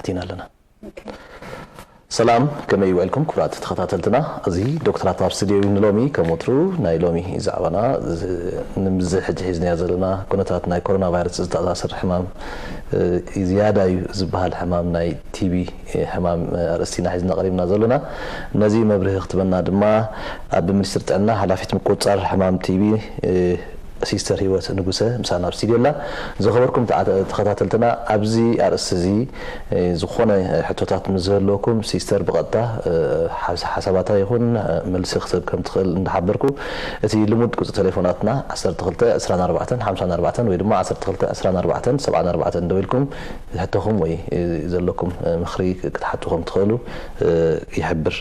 ኣቲና ኣለና። ሰላም፣ ከመይ ውዒልኩም ክቡራት ተኸታተልትና? እዚ ዶክተራት ኣብ ስቱድዮ እዩ። ንሎሚ ከም ወትሩ ናይ ሎሚ ዛዕባና፣ እዚ፣ ንምዚ ሕጂ ሒዝናዮ ዘለና ኩነታት ናይ ኮሮና ቫይረስ ዝተኣሳሰር ሕማም፣ እ፣ ዝያዳ እዩ ዝበሃል ሕማም ናይ ቲ ቢ ሕማም፣ እ፣ ኣርእስቲና ሒዝና ቀሪብና ዘለና። ነዚ መብርሂ ክትበና ድማ ኣብ ሚኒስትሪ ጥዕና ሓላፊት ምቁጽጻር ሕማም ቲ ቢ፣ እ፣ ሲስተር ህይወት ንጉሰ ምሳና ኣብ ስቱድዮ ኣላ። ዝኸበርኩም ተዓ-፣ ተኸታተልትና፣ ኣብዚ ኣርእስቲ እዚ፣ እ፣ ዝኾነ ሕቶታት ምስ ዝህልወኩም፣ ሲስተር ብቐጥታ፣ እ፣ ሓስ-፣ ሓሳባታ ይኹን፣ እ፣ መልሲ ክትህብ ከም ትኽእል እንዳሓበርኩ፣ እቲ ልሙድ ቁጽሪ ቴሌፎናትና ዓሰርተ ክልተ ዕስራን ኣርባዕተን ሓምሳን ኣርባዕተን ወይ ድማ ዓሰርተ ክልተ ዕስራን ኣርባዕተን ሰብዓን ኣርባዕተን ደዊልኩም ሕቶኹም ወይ፣ እ፣ ዘለኩም፣ እ፣ ምኽሪ ክትሓቱ ከም ትኽእሉ፣ እ፣ ይሕብር።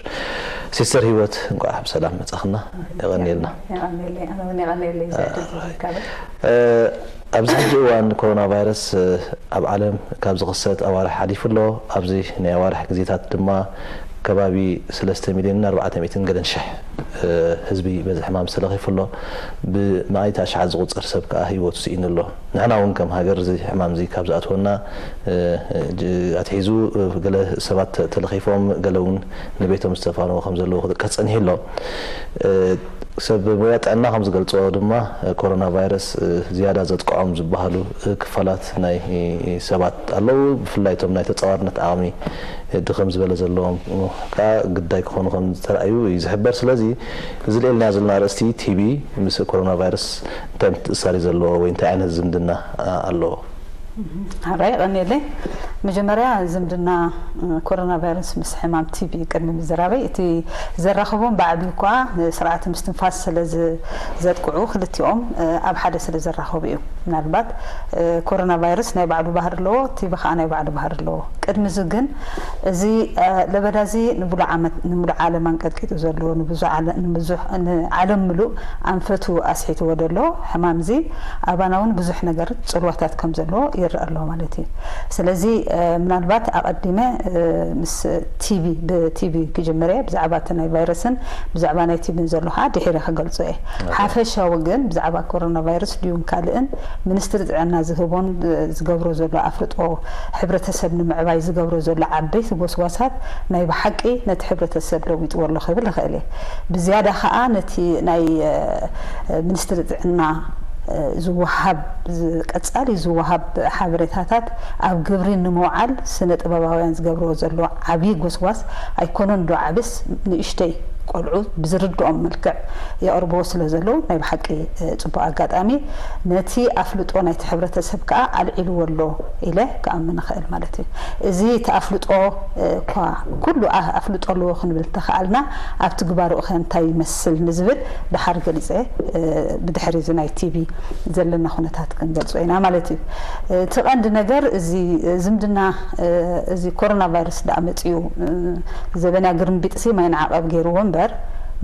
ሲስተር ህይወት፣ እንቋዕ ብሰላም መጻኽና። የቐንየልና። የቐንየለይ፣ ኣነ እውን የቐንየለይ፣ እዚ ዕድል ዝረከበ። እ፣ ኣብዚ ሕጂ እዋን ኮሮና ቫይረስ፣ እ፣ ኣብ ዓለም ካብ ዝኽሰት ኣዋርሕ ሓሊፉ ኣሎ። ኣብዚ ናይ ኣዋርሕ ግዜታት ድማ ከባቢ ሰለስተ ሚልዮንን ኣርባዕተ ሚእትን ገለን ሽሕ፣ እ፣ ህዝቢ በዚ ሕማም ተለኺፉ ኣሎ። ብመኣይቲ ኣሽሓት ዝቑጸር ሰብ ከኣ ህይወቱ ስኢኑ ኣሎ። ንሕና እውን ከም ሃገር እዚ ሕማም እዚ ካብ ዝኣትወና፣ እ፣ እ፣ ጅ-፣ ኣትሒዙ፣ እ፣ ገለ ሰባት ተ-፣ ተለኺፎም፣ ገለ እውን ንቤቶም ዝተፋነዉ ከም ዘለዉ ክጥቀስ ጸኒሑ ኣሎ። እ፣ ሰብ ሞያ ጥዕና ከም ዝገልጾ ድማ፣ እ፣ ኮሮና ቫይረስ፣ እ፣ ዝያዳ ዘጥቅዖም ዝበሃሉ፣ እ፣ ክፋላት ናይ፣ እ፣ ሰባት ኣለዉ። ብፍላይ እቶም ናይ ተጻዋርነት ዓቕሚ፣ እ፣ ድኽም ዝበለ ዘለዎም፣ እ፣ ከኣ ግዳይ ክኾኑ ከም ዝተራእዩ እዩ ዝሕበር። ስለዚ፣ እዚ ልዒልና ዘለና ኣርእስቲ ቲ ቢ ምስ ኮሮና ቫይረስ እንታይ ምትእስሳር እዩ ዘለዎ ወይ እንታይ ዓይነት ዝምድና፣ እ፣ ኣለዎ? ኣራይ፣ ቀኒየለይ። መጀመርያ ዝምድና፣ እ፣ ኮሮና ቫይረስ ምስ ሕማም ቲ ቢ ቅድሚ ምዝራበይ፣ እቲ ዘራኽቦም ብዓቢኡ እኳ ንስርዓተ ምስትንፋስ ስለ ዝ-፣ ዘጥቅዑ ክልቲኦም፣ እ፣ ኣብ ሓደ ስለ ዘራኸቡ እዩ። ምናልባት፣ እ፣ ኮሮና ቫይረስ ናይ ባዕሉ ባህሪ ኣለዎ፣ ቲ ቢ ኸኣ ናይ ባዕሉ ባህሪ ኣለዎ። ቅድሚ እዚ ግን፣ እዚ፣ እ፣ ለበዳ እዚ ንብሉዕ ዓመት፣ ንብሉዕ ዓለም ኣንቀጥቂጡ ዘሎ፣ ንብዙ-፣ ዓለ-፣ ንብዙሕ፣ ንዓለም ምሉእ ኣንፈቱ ኣስሒትዎ ዘሎ ሕማም እዚ፣ ኣባና እውን ብዙሕ ነገር ጽልዋታት ከም ዘለዎ ይረአ ኣሎ ማለት እዩ። ስለዚ፣ እ፣ ምናልባት ኣቐዲመ፣ እ፣ ምስ ቲ ቢ፣ ብቲ ቢ ክጅምር እየ፣ ብዛዕባ እቲ ናይ ቫይረስን ብዛዕባ ናይ ቲ ቢን ዘሎ ከዓ ድሒረ ክገልጾ እየ። ሓፈሻዊ ግን ብዛዕባ ኮሮና ቫይረስ ድዩን ካልእን ሚኒስትሪ ጥዕና ዝህቦን፣ እ፣ ዝገብሮ ዘሎ ኣፍልጦ፣ ሕብረተሰብ ንምዕባይ ዝገብሮ ዘሎ ዓበይቲ ጎስጓሳት ናይ ብሓቂ ነቲ ሕብረተሰብ ለዊጥዎ ኣሎ ክብል እኽእል እየ። ብዝያዳ ከዓ ነቲ ናይ፣ እ፣ ሚኒስትሪ ጥዕና፣ እ፣ ዝወሃብ፣ ዝ-፣ ቀጻሊ ዝወሃብ ሓበሬታታት ኣብ ግብሪ ንምውዓል ስነ ጥበባውያን ዝገብርዎ ዘሎ ዓብዪ ጎስጓስ ኣይኮነን ዶ ዓብስ ንእሽተይ ቆልዑ ብዝርድኦም መልክዕ የቕርብዎ ስለ ዘለዉ ናይ ብሓቂ፣ እ፣ ጽቡቕ ኣጋጣሚ ነቲ ኣፍልጦ ናይቲ ሕብረተሰብ ከኣ ኣልዒልዎ ኣሎ ኢለ ክኣምን እኽእል ማለት እዩ። እዚ እቲ ኣፍልጦ፣ እ፣ እኳ ኩሉ ኣ-፣ ኣፍልጦ ኣለዎ ክንብል እንተኸኣልና ኣብ ትግባርኡ ከ እንታይ ይመስል ንዝብል ደሓር ገሊጸ፣ እ፣ ብድሕሪ እዚ ናይ ቲ ቢ ዘለና ኩነታት ክንገልጾ ኢና ማለት እዩ። እቲ ቀንዲ ነገር እዚ ዝምድና፣ እ፣ እዚ ኮሮና ቫይረስ ደኣ መጺኡ፣ እ፣ ዘበንያ ግርምቢጥሲ ማይ ንዓቐብ ገይርዎ እምበር፣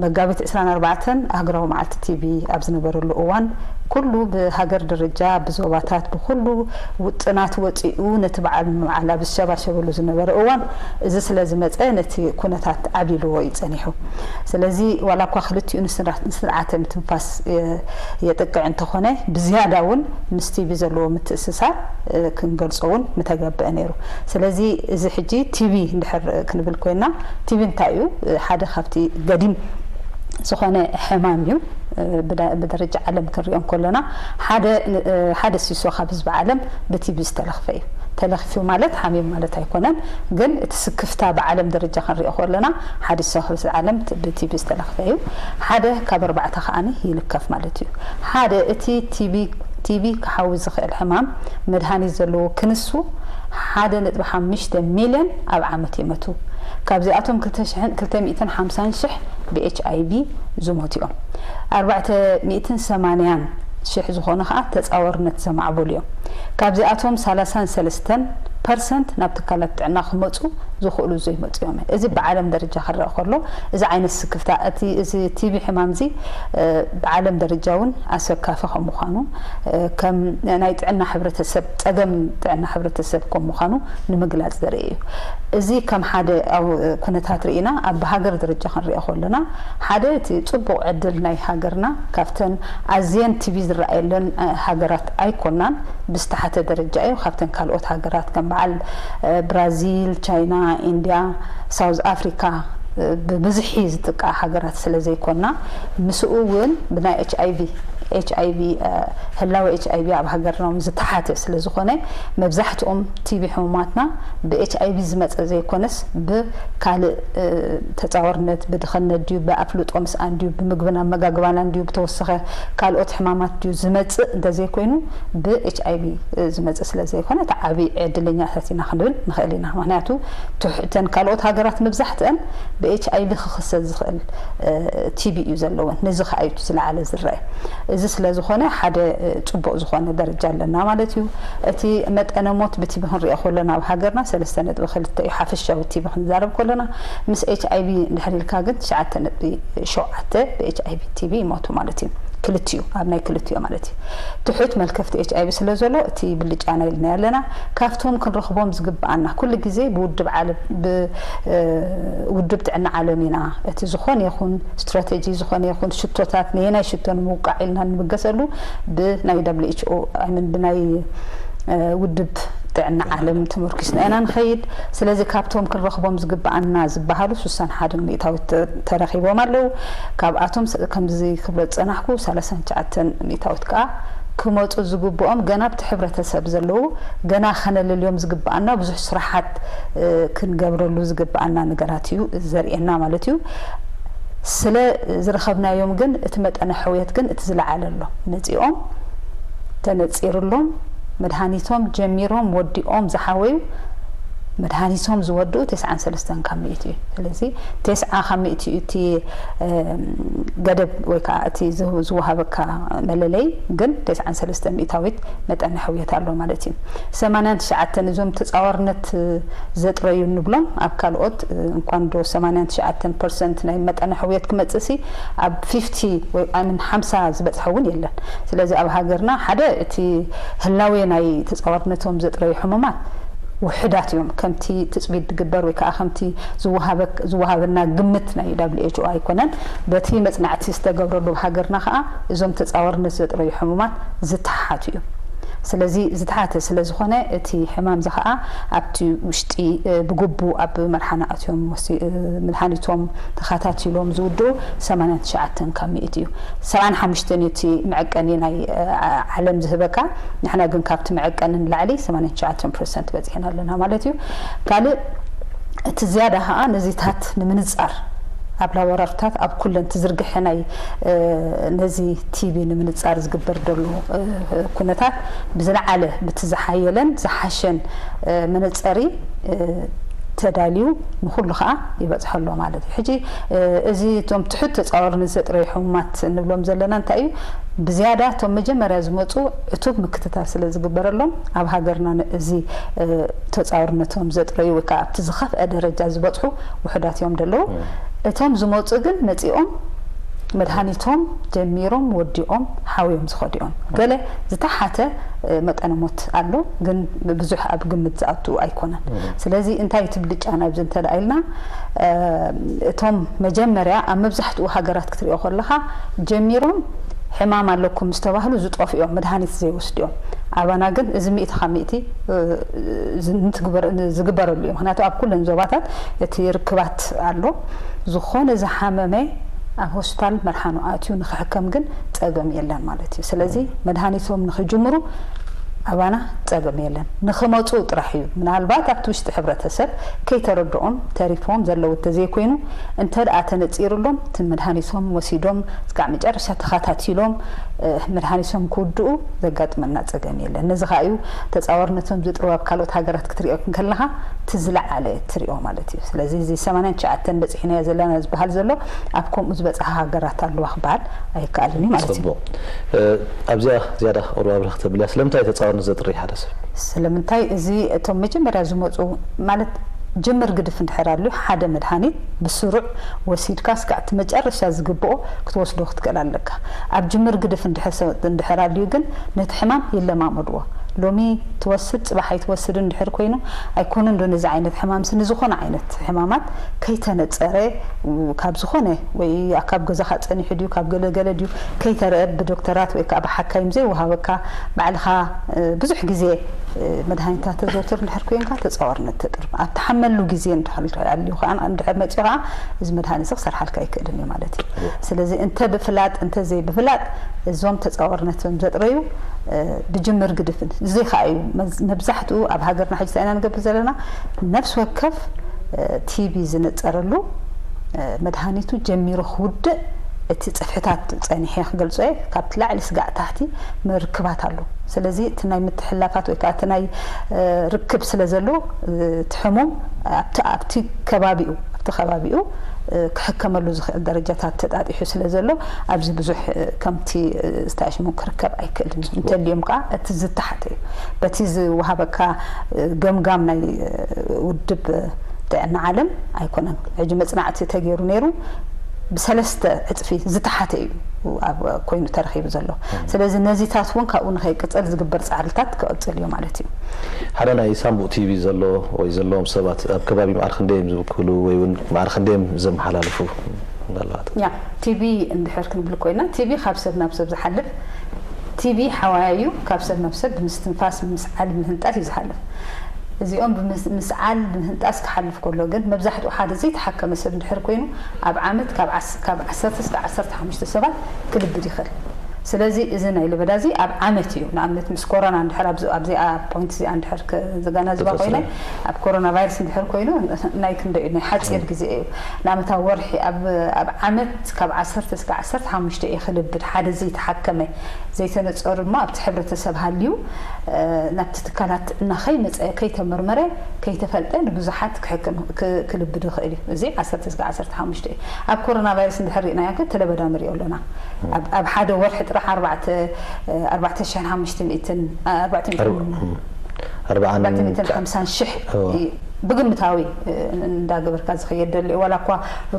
መጋቢት ዕስራን ኣርባዕተን ኣህጉራዊ መዓልቲ ቲ ቢ ኣብ ዝነበረሉ እዋን፣ ኩሉ ብሃገር ደረጃ፣ ብዞባታት፣ ብኩሉ ውጥናት ወጺኡ ነቲ በዓል ንምብዓል ኣብ ዝሸባሸበሉ ዝነበረ እዋን፣ እዚ ስለ ዝመጸ ነቲ ኩነታት ዓብሊልዎ እዩ ጸኒሑ። ስለዚ ዋላ እኳ ክልቲኡ ንስራ-፣ ንስርዓተ ምትንፋስ የ-፣ የጥቅዕ እንተኾነ፣ ብዝያዳ እውን ምስ ቲ ቢ ዘለዎ ምትእስሳር፣ እ፣ ክንገልጾ እውን ምተገብአ ነይሩ። ስለዚ እዚ ሕጂ ቲ ቢ እንድሕር ክንብል ኮይና፣ ቲ ቢ እንታይ እዩ? እ፣ ሓደ ካብቲ ገዲም ዝኾነ ሕማም እዩ። እ፣ ብዳ-፣ ብደረጃ ዓለም ክንሪኦ እንከሎና፣ ሓደ ን-፣ እ፣ ሓደ ሲሶ ካብ ህዝቢ ዓለም ብቲ ቢ ዝተለኽፈ እዩ። ተለኺፉ ማለት ሓሚሙ ማለት ኣይኮነን፣ ግን እቲ ስክፍታ ብዓለም ደረጃ ክንሪኦ ከለና፣ ሓደ ሲሶ ካብ ህዝቢ ዓለም ት-፣ ብቲ ቢ ዝተለኽፈ እዩ። ሓደ ካብ ኣርባዕተ ከኣኒ ይልከፍ ማለት እዩ። ሓደ እቲ ቲ ቢ፣ ቲ ቢ ክሓዊ ዝኽእል ሕማም መድሃኒት ዘለዎ ክንሱ ሓደ ነጥቢ ሓሙሽተ ሚልዮን ኣብ ዓመት ይመቱ። ካብዚኣቶም ክልተ ሽሕን ክልተ ሚእትን ሓምሳን ሽሕ ብ ኤች ኣይ ቪ ዝሞቱ እዮም። ኣርባዕተ ሚእትን ሰማንያን ሽሕ ዝኾኑ ኸኣ ተጻዋርነት ዘማዕበሉ እዮም። ካብዚኣቶም ሰላሳን ሰለስተን ፐርሰንት ናብ ትካላት ጥዕና ክመጹ ዝኽእሉ ዘይመፅኦም። እዚ ብዓለም ደረጃ ክረአ ከሎ፣ እዚ ዓይነት ስክፍታ፣ እቲ እዚ ቲቢ ሕማም እዚ ብዓለም ደረጃ እውን ኣሰካፊ ከም ምዃኑ፣ ከም ናይ ጥዕና ሕብረተሰብ፣ ፀገም ጥዕና ሕብረተሰብ ከም ምዃኑ ንምግላፅ ዘርኢ እዩ። እዚ ከም ሓደ ኩነታት ርኢና ኣብ ሃገር ደረጃ ክንሪኦ ከለና፣ ሓደ እቲ ፅቡቕ ዕድል ናይ ሃገርና ካብተን ኣዝየን ቲቢ ዝረኣየለን ሃገራት ኣይኮናን፣ ብዝተሓተ ደረጃ እዩ። ካብተን ካልኦት ሃገራት ከም በዓል ብራዚል፣ ቻይና፣ ኢንድያ፣ ሳውዝ ኣፍሪካ ብብዝሒ ዝጥቃ ሃገራት ስለ ዘይኮና፣ ምስኡ እውን ብናይ ኤች ኣይቪ ኤች ኣይቪ ህላወ ኤች ኣይቪ ኣብ ሃገርና ዝተሓተ ስለ ዝኾነ፣ መብዛሕትኦም ቲቢ ሕሙማትና ብኤች ኣይቪ ዝመፀ ዘይኮነስ ብካልእ ተፃወርነት፣ ብድኽነት ድዩ፣ ብኣፍልጦ ምስኣን ድዩ፣ ብምግብን ኣመጋግባናን ድዩ፣ ብተወሰኸ ካልኦት ሕማማት ድዩ ዝመፅእ እንተዘይኮይኑ፣ ብኤች ኣይቪ ዝመፅእ ስለ ዘይኮነ፣ እቲ ዓብዪ ዕድለኛታት ኢና ክንብል ንኽእል ኢና። ምክንያቱ እተን ካልኦት ሃገራት መብዛሕትአን ብኤች ኣይቪ ክኽሰት ዝኽእል ቲቢ እዩ ዘለወን። ነዚ ከኣ እዩ ዝለዓለ ዝረአ። እዚ ስለ ዝኾነ ሓደ ፅቡቕ ዝኾነ ደረጃ ኣለና ማለት እዩ። እቲ መጠነ ሞት ብቲቢ ክንሪኦ ከለና ኣብ ሃገርና ሰለስተ ነጥቢ ክልተ እዩ፣ ሓፈሻዊ ቲቢ ክንዛረብ ከለና። ምስ ኤች ኣይቪ እንድሕር ኢልካ ግን ትሽዓተ ነጥቢ ሸውዓተ ብኤች ኣይቪ ቲቢ ይሞቱ ማለት እዩ። ክልቲኡ፣ ኣብ ናይ ክልቲኡ ማለት እዩ። ትሑት መልከፍቲ ኤች ኣይቪ ስለ ዘሎ እቲ ብልጫና ኢልና ኣለና። ካብቶም ክንረኽቦም ዝግብኣና ኩሉ ግዜ ብውድብ ዓለም፣ ብውድብ ጥዕና ዓለም ኢና እቲ ዝኾነ ይኹን ስትራቴጂ፣ ዝኾነ ይኹን ሽቶታት፣ ነየናይ ሽቶ ንምውቃዕ ኢልና እንብገሰሉ ብናይ ደብሊው ኤች ኦ፣ ኣይ ሚን ብናይ ውድብ ጥዕና ዓለም ተመርኪስና ኢና ንኸይድ። ስለዚ ካብቶም ክንረኽቦም ዝግብኣና ዝበሃሉ ሱሳን ሓደን ሚእታዊት ተረኺቦም ኣለዉ። ካብኣቶም ከምዚ ክብሎ ዝጸናሕኩ ሰላሳን ትሽዓተን ሚእታዊት ከኣ ክመጹ ዝግብኦም ገና ኣብቲ ሕብረተሰብ ዘለዉ፣ ገና ከነለልዮም ዝግብኣና ብዙሕ ስራሓት ክንገብረሉ ዝግብኣና ነገራት እዩ ዘርእየና ማለት እዩ። ስለ ዝረኸብናዮም ግን እቲ መጠነ ሕውየት ግን እቲ ዝለዓለ ኣሎ። መጺኦም ተነጺሩሎም፣ መድሃኒቶም ጀሚሮም ወዲኦም ዝሓወዩ፣ መድሃኒቶም ዝወድኡ ተስዓን ሰለስተን ካብ ሚእቲ እዩ። ስለዚ ተስዓ ካብ ሚእቲ እዩ እቲ ገደብ ወይ ከዓ እቲ ዝወሃበካ መለለይ፣ ግን ተስዓን ሰለስተን ሚእታዊት መጠን ሕውየት ኣሎ ማለት እዩ። ሰማንያን ትሽዓተን እዞም ተፃዋርነት ዘጥረዩ ንብሎም ኣብ ካልኦት እንኳን ዶ ሰማንያን ትሽዓተን ፐርሰንት ናይ መጠን ሕውየት ክመፅእ ሲ ኣብ ፊፍቲ ወይ ኣምን ሓምሳ ዝበፅሐ እውን የለን። ስለዚ ኣብ ሃገርና ሓደ እቲ ህላዌ ናይ ተፃዋርነቶም ዘጥረዩ ሕሙማት ውሕዳት እዮም። ከምቲ ትፅቢት ዝግበር ወይ ከዓ ከምቲ ዝወሃበና ግምት ናይ ደብሊው ኤች ኦ ኣይኮነን። በቲ መፅናዕቲ ዝተገብረሉ ኣብ ሃገርና ከዓ እዞም ተፃዋርነት ዘጥረዩ ሕሙማት ዝተሓቱ እዮም። ስለዚ ዝተሓተ ስለ ዝኾነ እቲ ሕማም እዚ ከዓ ኣብቲ ውሽጢ ብግቡእ ኣብ መርሓና ኣትዮም መድሃኒቶም ተኸታቲሎም ዝውድኡ ሰማንያን ትሽዓተን ካብ ሚእቲ እዩ። ሰብዓን ሓሙሽተን እዩ እቲ መዐቀኒ ናይ ዓለም ዝህበካ። ንሕና ግን ካብቲ መዐቀኒ ንላዕሊ ሰማንያን ትሽዓተን ፐርሰንት በፂሕና ኣለና ማለት እዩ። ካልእ እቲ ዝያዳ ከዓ ነዚታት ንምንፃር ኣብ ላቦራቶሪታት ኣብ ኩለን ትዝርግሐ ናይ ነዚ ቲቢ ንምንፃር ዝግበር ዘሎ ኩነታት ብዝለዓለ ብቲ ዝሓየለን ዝሓሸን መነፀሪ ተዳልዩ ንኩሉ ከዓ ይበፅሐ ኣሎ ማለት እዩ። ሕጂ እዚ እቶም ትሑት ተፃዋርነት ዘጥረዩ ሕሙማት እንብሎም ዘለና እንታይ እዩ? ብዝያዳ እቶም መጀመርያ ዝመፁ ዕቱብ ምክትታል ስለ ዝግበረሎም ኣብ ሃገርና እዚ ተፃዋርነቶም ዘጥረዩ ወይ ከዓ ኣብቲ ዝኸፍአ ደረጃ ዝበፅሑ ውሕዳት እዮም ዘለዉ። እቶም ዝመፁ ግን መፂኦም መድሃኒቶም ጀሚሮም ወዲኦም ሓውዮም ዝኸዱ እዮም። ገለ ዝተሓተ መጠነ ሞት ኣሎ፣ ግን ብዙሕ ኣብ ግምት ዝኣቱ ኣይኮነን። ስለዚ እንታይ እቲ ብልጫ ናብዚ እንተ ደኣ ኢልና፣ እቶም መጀመርያ ኣብ መብዛሕትኡ ሃገራት ክትሪኦ ከለኻ ጀሚሮም ሕማም ኣለኩም ዝተባህሉ ዝጠፍኡ እዮም፣ መድሃኒት ዘይወስዱ እዮም። ኣባና ግን እዚ ሚእቲ ካብ ሚእቲ ዝግበረሉ እዩ። ምክንያቱ ኣብ ኩለን ዞባታት እቲ ርክባት ኣሎ። ዝኾነ ዝሓመመ ኣብ ሆስፒታል መርሓኑ ኣትዩ ንክሕከም ግን ጸገም የለን ማለት እዩ። ስለዚ መድሃኒቶም ንክጅምሩ ኣባና ጸገም የለን። ንክመፁ ጥራሕ እዩ። ምናልባት ኣብቲ ውሽጢ ሕብረተሰብ ከይተረድኦም ተሪፎም ዘለዉ እንተዘይኮይኑ፣ እንተ ደኣ ተነፂሩሎም እቲ መድሃኒቶም ወሲዶም እስካዕ መጨረሻ ተኸታቲሎም መድሃኒቶም ክውድኡ ዘጋጥመና ጸገም የለን። ነዚ ከዓ እዩ ተፃዋርነቶም ዝጥርቡ ኣብ ካልኦት ሃገራት ክትሪኦ እንከለኻ እቲ ዝለዓለ ትሪኦ ማለት እዩ። ስለዚ እዚ ሰማንያን ትሽዓተን በፂሕናዮ ዘለና ዝበሃል ዘሎ ኣብ ከምኡ ዝበፅሓ ሃገራት ኣለዋ ክበሃል ኣይከኣልን እዩ ማለት እዩ። ፅቡቕ። ኣብዚኣ ዝያዳ ቁሩብ ኣብርህ ክተብልያ፣ ስለምንታይ ተፃዋርነት ዘጥሪ ሓደ ሰብ? ስለምንታይ እዚ እቶም መጀመርያ ዝመፁ ማለት ጅምር ግድፍ እንድሕር ኣልዩ ሓደ መድሃኒት ብስሩዕ ወሲድካ እስካዕ እቲ መጨረሻ ዝግብኦ ክትወስዶ ክትክእል ኣለካ። ኣብ ጅምር ግድፍ እንድሕር ኣልዩ ግን ነቲ ሕማም ይለማመድዎ። ሎሚ ትወስድ ጽባሕ ኣይትወስድ እንድሕር ኮይኑ ኣይኮነን ዶ ነዚ ዓይነት ሕማምሲ ንዝኾነ ዓይነት ሕማማት ከይተነጸረ ካብ ዝኾነ ወይ ካብ ገዛኻ ጸኒሑ ድዩ ካብ ገለገለ ድዩ ከይተረአ ብዶክተራት ወይ ከዓ ብሓካይም ዘይወሃበካ ባዕልኻ ብዙሕ ግዜ መድሃኒታት ተዘውትር እንድሕር ኮይንካ ተጻዋርነት ተጥርም ኣብ ትሓመሉ ግዜ እንድሕር ኣልዩ ከዓ እንድሕር መፅኡ ከዓ እዚ መድሃኒት እዚ ክሰርሓልካ ኣይክእልን እዩ ማለት እዩ። ስለዚ እንተ ብፍላጥ እንተ ዘይብፍላጥ እዞም ተጻዋርነት ዞም ዘጥረዩ ብጅምር ግድፍን እዚ ከዓ እዩ መብዛሕትኡ ኣብ ሃገርና ሕጂ ኢና ንገብር ዘለና ነፍሲ ወከፍ ቲቢ ዝነፀረሉ መድሃኒቱ ጀሚሩ ክውድእ እቲ ፅፍሕታት ፀኒሐ ክገልፆ እየ ካብቲ ላዕሊ ስጋዕ ታሕቲ ምርክባት ኣሎ። ስለዚ እቲ ናይ ምትሕላፋት ወይ ከዓ እቲ ናይ ርክብ ስለ ዘሎ እቲ ሕሙም ኣብቲ ኣብቲ ከባቢኡ ኣብቲ ከባቢኡ ክሕከመሉ ዝኽእል ደረጃታት ተጣጢሑ ስለ ዘሎ ኣብዚ ብዙሕ ከምቲ ዝተኣሽሙ ክርከብ ኣይክእልን። እንተልዮም ከዓ እቲ ዝተሓተ እዩ። በቲ ዝወሃበካ ገምጋም ናይ ውድብ ጥዕና ዓለም ኣይኮነን። ሕጂ መፅናዕቲ ተገይሩ ነይሩ ብሰለስተ ዕፅፊ ዝተሓተ እዩ ኣብ ኮይኑ ተረኺቡ ዘሎ። ስለዚ ነዚታት እውን ካብኡ ንኸይቅፀል ዝግበር ፃዕርታት ክቕፅል እዩ ማለት እዩ። ሓደ ናይ ሳምቡእ ቲቪ ዘሎ ወይ ዘለዎም ሰባት ኣብ ከባቢ ማዕረ ክንደይ እዮም ዝውክሉ ወይ እውን ማዕረ ክንደይ እዮም ዘመሓላልፉ? ምናልባት ያ ቲቪ እንድሕር ክንብል ኮይና ቲቪ ካብ ሰብ ናብ ሰብ ዝሓልፍ ቲቪ ሓዋያ እዩ። ካብ ሰብ ናብ ሰብ ብምስትንፋስ ብምስዓል ምህንጣስ እዩ ዝሓልፍ። እዚኦም ብምስዓል ምህንጣስ ክሓልፍ ከሎ ግን መብዛሕትኡ ሓደ ዘይተሓከመ ሰብ እንድሕር ኮይኑ ኣብ ዓመት ካብ ዓሰርተ እስከ ዓሰርተ ሓሙሽተ ሰባት ክልብድ ይኽእል። ስለዚ እዚ ናይ ልበዳ እዚ ኣብ ዓመት እዩ። ንኣብነት ምስ ኮሮና እንድሕር ኣብዚኣ ፖይንት እዚኣ እንድሕር ዘጋናዝባ ኮይነ ኣብ ኮሮና ቫይረስ እንድሕር ኮይኑ ናይ ክንደይ ናይ ሓፂር ግዜ እዩ። ንኣብነት ኣብ ወርሒ ኣብ ዓመት ካብ ዓሰርተ እስከ ዓሰርተ ሓሙሽተ እዩ ክልብድ ሓደ ዘይተሓከመ ዘይተነፀሩ ድማ ኣብቲ ሕብረተሰብ ሃልዩ ናብቲ ትካላት ጥዕና ከይመፀ ከይተመርመረ ከይተፈልጠ ንብዙሓት ክልብድ ይኽእል እዩ። እዚ ዓሰርተ እስከ ዓሰርተ ሓሙሽተ እዩ። ኣብ ኮሮና ቫይረስ እንድሕር ርኢናዮ ግን ተለበዳ ንሪኦ ኣለና። ኣብ ሓደ ወርሒ ጥራሕ ኣርባዕተ ኣርባዕተ ሽሕን ሓሙሽተ ሚእትን ኣርባዕተ ሚእትን ሓምሳን ሽሕ ብግምታዊ እንዳገበርካ ዝኸየድ ደሎ እዩ። ዋላ እኳ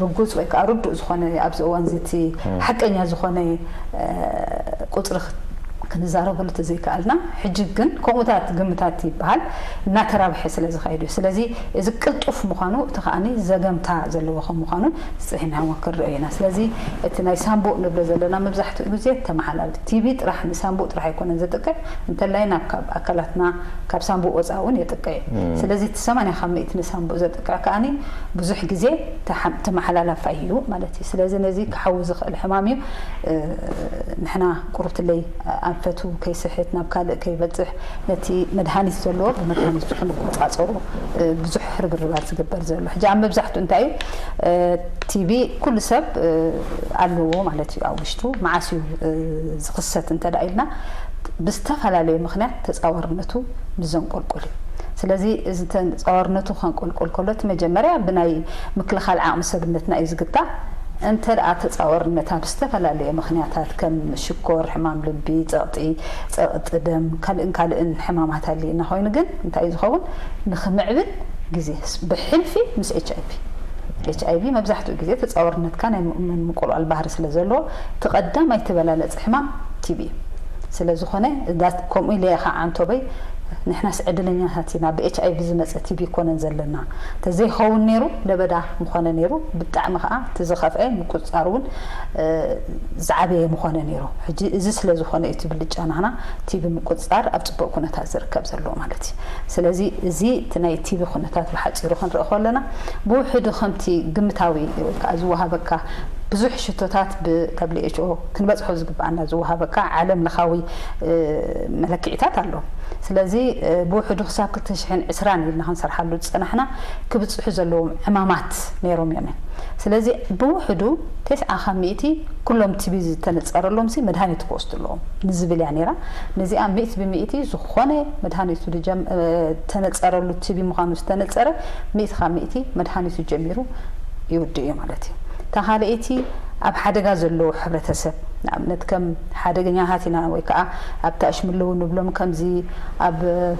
ርጉፅ ወይ ከዓ ርዱእ ዝኾነ ኣብዚ እዋን እዚ እቲ ሓቀኛ ዝኾነ ቁፅሪ ክንዛረበሉ ተዘይከኣልና ሕጂ ግን ከምኡታት ግምታት ይበሃል እናተራብሐ ስለ ዝኸይድ እዩ። ስለዚ እዚ ቅልጡፍ ምዃኑ እቲ ከዓኒ ዘገምታ ዘለዎ ከም ምዃኑ ፅሒና እውን ክንሪኦ ኢና። ስለዚ እቲ ናይ ሳምቡእ ንብሎ ዘለና መብዛሕትኡ ግዜ ተመሓላልፍ ቲቪ ጥራሕ ንሳምቡእ ጥራሕ ኣይኮነን ዘጥቅዕ እንተላይ ናብ ካብ ኣካላትና ካብ ሳምቡእ ወፃኢ እውን የጥቅዕ እዩ። ስለዚ እቲ ሰማንያ ካብ ሚእቲ ንሳምቡእ ዘጥቅዕ ከዓኒ ብዙሕ ግዜ ተሓላላፋይ እዩ ማለት እዩ። ስለዚ ነዚ ክሓዊ ዝኽእል ሕማም እዩ። ንሕና ቁሩብትለይ ኣንፈቱ ከይስሕት ናብ ካልእ ከይበፅሕ ነቲ መድሃኒት ዘለዎ ብመድሃኒቱ ክንቆፃፀሩ ብዙሕ ርብርባት ዝግበር ዘሎ ሕጂ ኣብ መብዛሕትኡ እንታይ እዩ ቲቢ ኩሉ ሰብ ኣለዎ ማለት እዩ ኣብ ውሽጡ መዓስ እዩ ዝኽሰት እንተ ኢልና ብዝተፈላለዩ ምክንያት ተፃዋርነቱ ንዘንቆልቁል እዩ። ስለዚ እዚ ተፃዋርነቱ ከንቆልቁል ከሎ እቲ መጀመርያ ብናይ ምክልኻል ዓቕሚ ሰብነትና እዩ ዝግታእ። እንተ ደኣ ተፃወርነታ ብዝተፈላለየ ምኽንያታት ከም ሽኮር፣ ሕማም ልቢ፣ ፀቕጢ፣ ፀቕጢ ደም፣ ካልእን ካልእን ሕማማት ኣልዩና ኮይኑ ግን እንታይ እዩ ዝኸውን? ንኽምዕብል ግዜ ብሕልፊ ምስ ኤች ኣይ ቪ ኤች ኣይ ቪ መብዛሕትኡ ግዜ ተፃወርነትካ ናይ ምንቁልቋል ባህሪ ስለ ዘለዎ እቲ ቀዳማይ ተበላለፂ ሕማም ቲቢ እዩ። ስለ ዝኾነ ከምኡ ኢለ እየ ከዓ ዓንቶበይ ንሕናስ ዕድለኛታት ኢና ብኤች ኣይ ቪ ዝመፀ ቲቢ ይኮነን ዘለና ተዘይኸውን ነይሩ ለበዳ ምኾነ ነይሩ ብጣዕሚ ከዓ እቲ ዝኸፍአ ምቁፅፃር እውን ዝዓበየ ምኾነ ነይሩ ሕጂ እዚ ስለ ዝኾነ እዩ እቲ ብልጫ ናህና ቲቢ ምቁፅፃር ኣብ ፅቡቅ ኩነታት ዝርከብ ዘሎ ማለት እዩ ስለዚ እዚ እቲ ናይ ቲቢ ኩነታት ብሓፂሩ ክንርኢ ከለና ብውሕዱ ከምቲ ግምታዊ ወይ ከዓ ዝወሃበካ ብዙሕ ሽቶታት ብ ደብሊው ኤች ኦ ክንበፅሖ ዝግበኣና ዝወሃበካ ዓለም ለኻዊ መለክዒታት ኣሎ። ስለዚ ብውሕዱ ክሳብ ክልተ ሽሕን ዕስራን ኢልና ክንሰርሓሉ ዝፀናሕና ክብፅሑ ዘለዎም ዕማማት ነይሮም እዮም። ስለዚ ብውሕዱ ተስዓ ካብ ሚእቲ ኩሎም ቲቢ ዝተነፀረሎም ሲ መድሃኒት ክወስዱ ኣለዎም ንዝብል እያ ነይራ። ነዚኣ ሚእቲ ብሚእቲ ዝኾነ መድሃኒቱ ተነፀረሉ ቲቢ ምዃኑ ዝተነፀረ ሚእቲ ካብ ሚእቲ መድሃኒቱ ጀሚሩ ይውድእ እዩ ማለት እዩ። እታ ካልኣይቲ ኣብ ሓደጋ ዘለዉ ሕብረተሰብ፣ ንኣብነት ከም ሓደገኛታት ኢና ወይ ከዓ ኣብ ታሽሚ ኣለዉ ንብሎም፣ ከምዚ ኣብ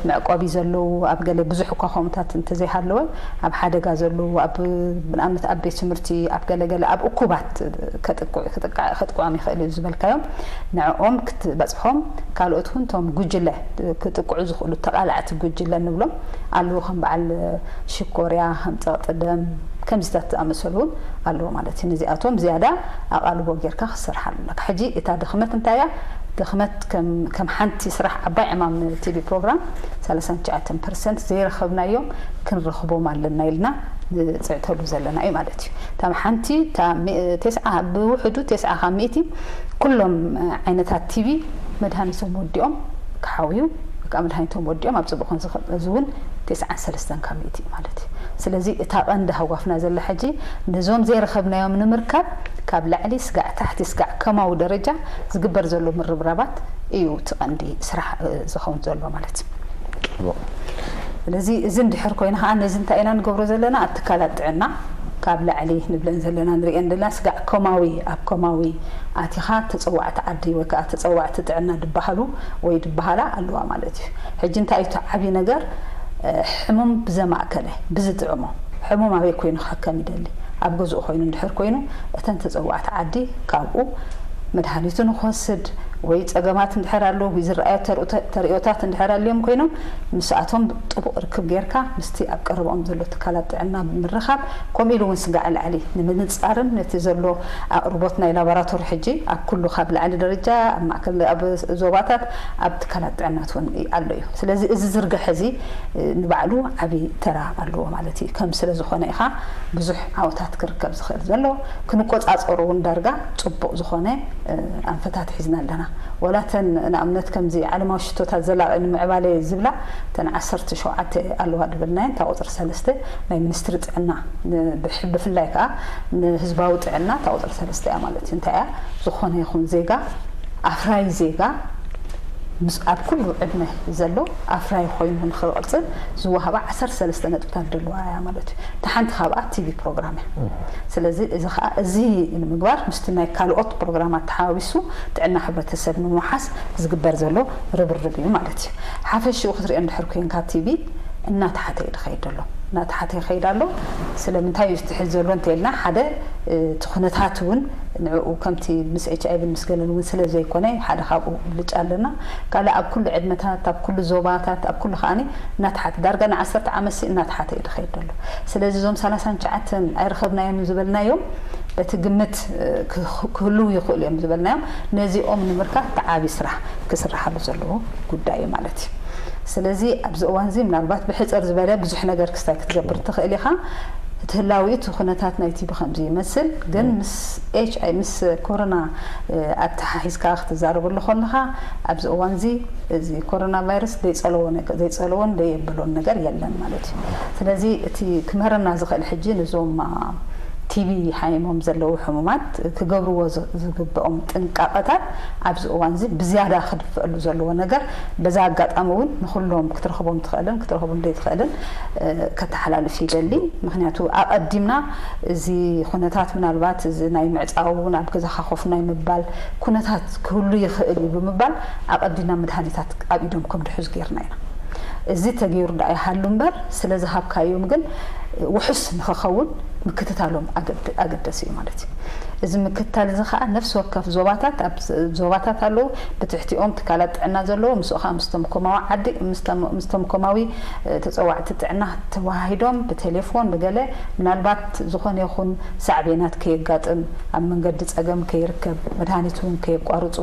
መዕቆቢ ዘለዉ፣ ኣብ ገለ ብዙሕ እኳ ከምኡታት እንተዘይሃለወ፣ ኣብ ሓደጋ ዘለዉ፣ ኣብ፣ ንኣብነት ኣብ ቤት ትምህርቲ፣ ኣብ ገለ ገለ ኣብ እኩባት ከጥቅዑ፣ ክጥቃ-፣ ከጥቅዖም ይኽእል እዩ ዝበልካዮም፣ ንዕኦም ክትበጽሖም፣ ካልኦት እውን እቶም ጉጅለ ክጥቅዑ ዝኽእሉ ተቓላዕቲ ጉጅለ ንብሎም ኣለዉ፣ ከም በዓል ሽኮርያ፣ ከም ጸቕጢ ደም፣ ከምዚታት ዝኣመሰሉ እውን ኣለዉ ማለት እዩ። ነዚኣቶም ዝያዳ ኣቓልቦ ጌርካ ክትሰርሓሉ ኣለካ። ሕጂ እታ ድኽመት እንታይ እያ? ድኽመት ከም፣ ከም ሓንቲ ስራሕ ዓባይ ዕማም ቲቪ ፕሮግራም ሰላሳን ትሽዓተን ፐርሰንት ዘይረኸብናዮም ክንረኽቦም ኣለና ኢልና ንጽዕተሉ ዘለና እዩ ማለት እዩ። እታ ሓንቲ፣ እታ ሚ-፣ ተስዓ፣ ብውሕዱ ተስዓ ካብ ሚእቲ ኩሎም ዓይነታት ቲቪ መድሃኒቶም ወዲኦም ክሓውዩ፣ ወይ ከዓ መድሃኒቶም ወዲኦም ኣብ ጽቡቕ ክንዚ-፣ እዚ እውን ተስዓን ሰለስተን ካብ ሚእቲ እዩ ማለት እዩ። ስለዚ እታ ቀንዲ ሃጓፍና ዘላ ሕጂ ነዞም ዘይረኸብናዮም ንምርካብ ካብ ላዕሊ ስጋዕ ታሕቲ ስጋዕ ከማዊ ደረጃ ዝግበር ዘሎ ምርብራባት እዩ እቲ ቀንዲ ስራሕ፣ እ፣ ዝኸውን ዘሎ ማለት እዩ። ጽቡቕ። ስለዚ እዚ እንድሕር ኮይኑ ከዓ ነዚ እንታይ ኢና ንገብሮ ዘለና? ኣብ ትካላት ጥዕና ካብ ላዕሊ ንብለን ዘለና ንሪአን ዘለና ስጋዕ ኮማዊ፣ ኣብ ኮማዊ ኣቲኻ ተጸዋዕቲ ዓዲ ወይ ከዓ ተጸዋዕቲ ጥዕና ድበሃሉ ወይ ድበሃላ ኣለዋ ማለት እዩ። ሕጂ እንታይ እዩ እቲ ዓብዪ ነገር? እ፣ ሕሙም ብዘማእከለ፣ ብዝጥዕሞ፣ ሕሙም ኣበይ ኮይኑ ክሕከም ይደሊ? ኣብ ገዝኡ ኮይኑ እንድሕር ኮይኑ እተን ተጸዋዕቲ ዓዲ ካብኡ መድሃኒቱ ንክወስድ ወይ ጸገማት እንድሕር ኣለዎ ወይ ዝረኣዮ ተርእተ-፣ ተርእዮታት እንድሕር ኣልዮም ኮይኖም ምስኣቶም ጥቡቕ ርክብ ጌርካ ምስቲ ኣብ ቀረባኦም ዘሎ ትካላት ጥዕና ብምርኻብ፣ ከምኡ ኢሉ እውን ስጋዕ ላዕሊ ንምንጻርን ነቲ ዘሎ ኣቕርቦት ናይ ላቦራቶሪ ሕጂ ኣብ ኩሉ ካብ ላዕሊ ደረጃ ኣብ ማእከል ኣብ ዞባታት ኣብ ትካላት ጥዕናት እውን ኣሎ እዩ። ስለዚ እዚ ዝርግሐ እዚ ንባዕሉ ዓቢ ተራ ኣለዎ ማለት እዩ። ከም ስለ ዝኾነ ኢኻ ብዙሕ ዓወታት ክርከብ ዝኽእል ዘሎ። ክንቆጻጸሮ እውን ዳርጋ ጽቡቕ ዝኾነ፣ እ፣ ኣንፈታት ሒዝና ኣለና። ወላ እተን ንኣብነት ከምዚ ዓለማዊ ሽቶታት ዘላቒ ንምዕባለ ዝብላ እተን ዓሰርተ ሸውዓተ ኣለዋ ድበልናየን፣ እታ ቁጽሪ ሰለስተ ናይ ሚኒስትሪ ጥዕና፣ ን-፣ ብሕ-፣ ብፍላይ ከኣ ንህዝባዊ ጥዕና እታ ቁጽሪ ሰለስተ እያ ማለት እዩ። እንታይ እያ? ዝኾነ ይኹን ዜጋ፣ ኣፍራይ ዜጋ ምስ ኣብ ኩሉ ዕድመ ዘሎ ኣፍራይ ኮይኑ ንኽቕጽል ዝወሃባ ዓሰርተ ሰለስተ ነጥብታት ዘለዋ እያ ማለት እዩ። እታ ሓንቲ ካብኣ ቲቪ ፕሮግራም እያ። ስለዚ እዚ ኸኣ፣ እዚ ንምግባር ምስቲ ናይ ካልኦት ፕሮግራማት ተሓዋዊሱ ጥዕና ሕብረተሰብ ንምውሓስ ዝግበር ዘሎ ርብርብ እዩ ማለት እዩ። ሓፈሽኡ ክትሪኦ እንድሕር ኮንካ ቲቪ እናተሓተ እዩ ዝኸይድ ዘሎ። እናተሓተ ይኸይድ ኣሎ። ስለምንታይ እዩ ዝትሕዝ ዘሎ እንተኢልና፣ ሓደ፣ እ፣ እቲ ኩነታት እውን ንዕኡ ከምቲ ምስ ኤች ኣይ ቪ ምስ ገለን እውን ስለ ዘይኮነ ሓደ ካብኡ ብልጫ ኣለና። ካልእ ኣብ ኩሉ ዕድመታት፣ ኣብ ኩሉ ዞባታት፣ ኣብ ኩሉ ከኣኒ እናተሓተ፣ ዳርጋ ንዓሰርተ ዓመት ሲ እናተሓተ እዩ ዝኸይድ ዘሎ። ስለዚ እዞም ሰላሳን ትሽዓተን ኣይረኸብናዮም ዝበልናዮም በቲ ግምት፣ እ፣ ክህ-፣ ክህልዉ ይኽእሉ እዮም ዝበልናዮም ነዚኦም ንምርካብ እቲ ዓቢ ስራሕ ክስርሓሉ ዘለዎ ጉዳይ እዩ ማለት እዩ። ስለዚ ኣብዚ እዋን እዚ ምናልባት ብሕጽር ዝበለ ብዙሕ ነገር ክስታይ ክትገብር ትኽእል ኢኻ። እቲ ህላዊ እቲ ኩነታት ናይቲ ብኸምዚ ይመስል፣ ግን ምስ ኤች ኣይ፣ ምስ ኮሮና፣ እ፣ ኣተሓሒዝካ ክትዛረበሉ ከለኻ ኣብዚ እዋን እዚ እዚ ኮሮና ቫይረስ ዘይጸለዎ ነገ-፣ ዘይጸለዎን ዘየበሎን ነገር የለን ማለት እዩ። ስለዚ እቲ ክምህረና ዝኽእል ሕጂ ነዞም፣ አ፣ ቲቢ ሓሚሞም ዘለዉ ሕሙማት ክገብርዎ ዝ-፣ ዝግብኦም ጥንቃቐታት ኣብዚ እዋን እዚ ብዝያዳ ክድፈአሉ ዘለዎ ነገር፣ በዛ ኣጋጣሚ እውን ንኹሎም ክትረኽቦም ትኽእልን ክትረኽቦም ዘይትኽእልን፣ እ፣ ከተሓላልፍ ይደሊ። ምኽንያቱ ኣቐዲምና እዚ ኩነታት ምናልባት እዚ ናይ ምዕጻው፣ ናብ ገዛኻ ኮፍ ናይ ምባል ኩነታት ክህሉ ይኽእል እዩ ብምባል ኣቐዲምና መድሃኒታት ኣብ ኢዶም ከም ድሑዝ ጌርና ኢና። እዚ ተገይሩ ደኣ ይሃሉ እምበር፣ ስለ ዝሃብካዮም ግን ውሑስ ንኽኸውን ምክትታሎም ኣገድ-፣ ኣገዳሲ እዩ ማለት እዩ። እዚ ምክትታል እዚ ኸኣ ነፍሲ ወከፍ ዞባታት፣ ኣብ ዝ-፣ ዞባታት ኣለዉ፣ ብትሕቲኦም ትካላት ጥዕና ዘለዉ፣ ምስኡ ኸኣ ምስቶም ኮማዊ ዓዲ፣ ምስቶም፣ ምስቶም ኮማዊ፣ እ፣ ተጸዋዕቲ ጥዕና ተዋሂዶም ብቴሌፎን ብገለ ምናልባት ዝኾነ ይኹን ሳዕቤናት ከየጋጥም፣ ኣብ መንገዲ ጸገም ከይርከብ፣ መድሃኒት እውን ከየቋርጹ፣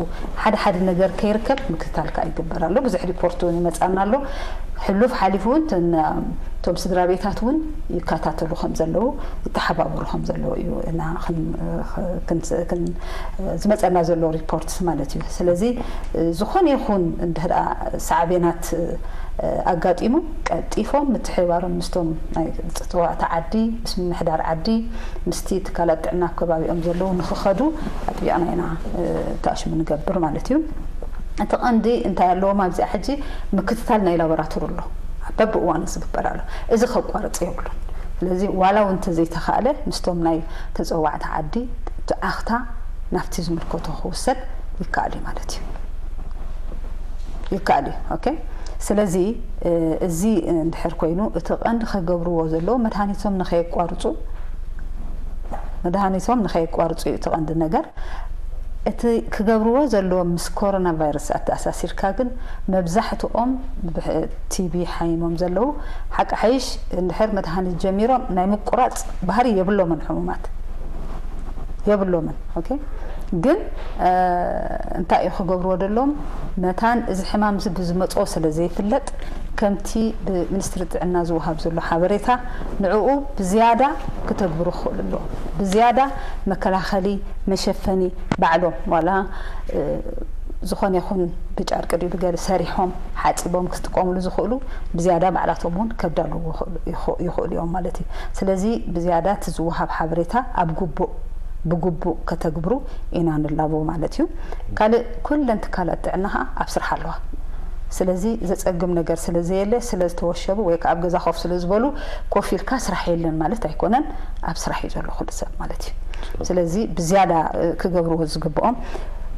ሓደ ሓደ ነገር ከይርከብ ምክትታል ከኣ ይግበር ኣሎ። ብዙሕ ሪፖርት እውን ይመጻና ኣሎ። ሕሉፍ ሓሊፉ እውን እተን፣ እቶም ስድራ ቤታት እውን ይከታተሉ ከም ዘለዉ፣ ይተሓባበሩ ከም ዘለዉ እዩ እና ክን-፣ ክን-፣ ክን-፣ ዝመጸና ዘሎ ሪፖርት ማለት እዩ። ስለዚ ዝኾነ ይኹን እንድሕር ደኣ ሳዕቤናት ኣጋጢሙ ቀልጢፎም ምትሕብባሮም ምስቶም ናይ ተጸዋዕቲ ዓዲ፣ ምስ ምምሕዳር ዓዲ፣ ምስቲ ትካላት ጥዕና ኣብ ከባቢኦም ዘለዉ ንኽኸዱ ኣጥቢቕና ኢና፣ እ፣ ተኣሽሙ ንገብር ማለት እዩ። እቲ ቀንዲ እንታይ ኣለዎም ኣብዚኣ ሕጂ ምክትታል ናይ ላቦራቶሪ ኣሎ፣ በብእዋኑ ዝግበር ኣሎ። እዚ ከቋርጽ የብሉን። ስለዚ ዋላ እውን እንተዘይተኻእለ ምስቶም ናይ ተጸዋዕቲ ዓዲ እቲ ዓኽታ ናብቲ ዝምልከቶ ክውሰድ ይከኣል እዩ ማለት እዩ። ይከኣል እዩ። ኦኬ። ስለዚ እዚ እንድሕር ኮይኑ እቲ ቀንዲ ክገብርዎ ዘለዎ መድሃኒቶም ንኸየቋርፁ፣ መድሃኒቶም ንኸየቋርፁ እዩ እቲ ቀንዲ ነገር። እቲ ክገብርዎ ዘለዎም ምስ ኮሮና ቫይረስ ኣተኣሳሲርካ ግን መብዛሕትኦም ቲቢ ሓይሞም ዘለዉ ሓቂ ሓይሽ እንድሕር መድሃኒት ጀሚሮም ናይ ምቁራፅ ባህሪ የብሎምን ሕሙማት የብሎምን። ኦኬ። ግን እንታይ እዩ ክገብርዎ ደሎም? መታን እዚ ሕማም እዚ ብዝመፅኦ ስለ ዘይፍለጥ ከምቲ ብሚኒስትሪ ጥዕና ዝወሃብ ዘሎ ሓበሬታ ንዕኡ ብዝያዳ ክተግብሩ ክኽእሉ ኣለዎም። ብዝያዳ መከላኸሊ መሸፈኒ ባዕሎም ዋላ ዝኾነ ይኹን ብጨርቂ ድዩ ብገለ ሰሪሖም ሓፂቦም ክጥቀምሉ ዝኽእሉ ብዝያዳ ባዕላቶም እውን ከዳልዉ ይኽእሉ እዮም ማለት እዩ። ስለዚ ብዝያዳ እቲ ዝወሃብ ሓበሬታ ኣብ ግቡእ ብግቡእ ከተግብሩ ኢና ንላቦ ማለት እዩ። ካልእ ኩለን ትካላት ጥዕና ከዓ ኣብ ስራሕ ኣለዋ። ስለዚ ዘፀግም ነገር ስለ ዘየለ ስለ ዝተወሸቡ ወይ ከዓ ኣብ ገዛ ኮፍ ስለ ዝበሉ ኮፍ ኢልካ ስራሕ የለን ማለት ኣይኮነን። ኣብ ስራሕ እዩ ዘሎ ኩሉ ሰብ ማለት እዩ። ስለዚ ብዝያዳ ክገብርዎ ዝግብኦም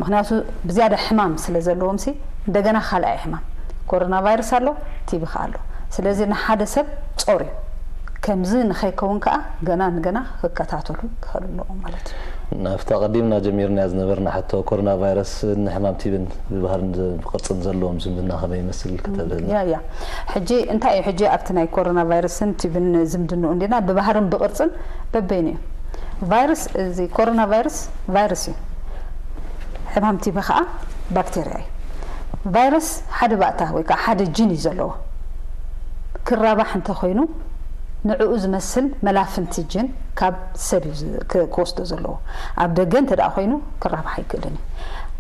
ምክንያቱ ብዝያዳ ሕማም ስለ ዘለዎም ሲ እንደገና ካልኣይ ሕማም ኮሮና ቫይረስ ኣሎ፣ ቲቢ ከ ኣሎ። ስለዚ ንሓደ ሰብ ጾር እዩ። ከምዚ ንኸይከውን ከኣ ገና ንገና ክከታተሉ ክኽእሉ ኣለዎም ማለት እዩ። ናብታ ቀዲምና ጀሚርናያ ዝነበርና ሕቶ ኮሮና ቫይረስ ንሕማም ቲብን ብባህርን ብቅርፅን ዘለዎም ዝምድና ከመይ ይመስል ከተብለና? ያ ያ ሕጂ እንታይ እዩ ሕጂ ኣብቲ ናይ ኮሮና ቫይረስን ቲብን ዝምድንኡ እንዲና ብባህርን ብቅርፅን በበይኑ እዩ። ቫይረስ እዚ ኮሮና ቫይረስ ቫይረስ እዩ። ሕማም ቲቢ ከዓ ባክቴርያ እዩ። ቫይረስ ሓደ ባእታ ወይ ከዓ ሓደ ጅን እዩ ዘለዎ። ክራባሕ እንተኮይኑ ንዕኡ ዝመስል መላፍንቲ ጅን ካብ ሰብ እዩ ክወስዶ ዘለዎ። ኣብ ደገ እንተ ደኣ ኮይኑ ክራባሕ ኣይክእልን እዩ።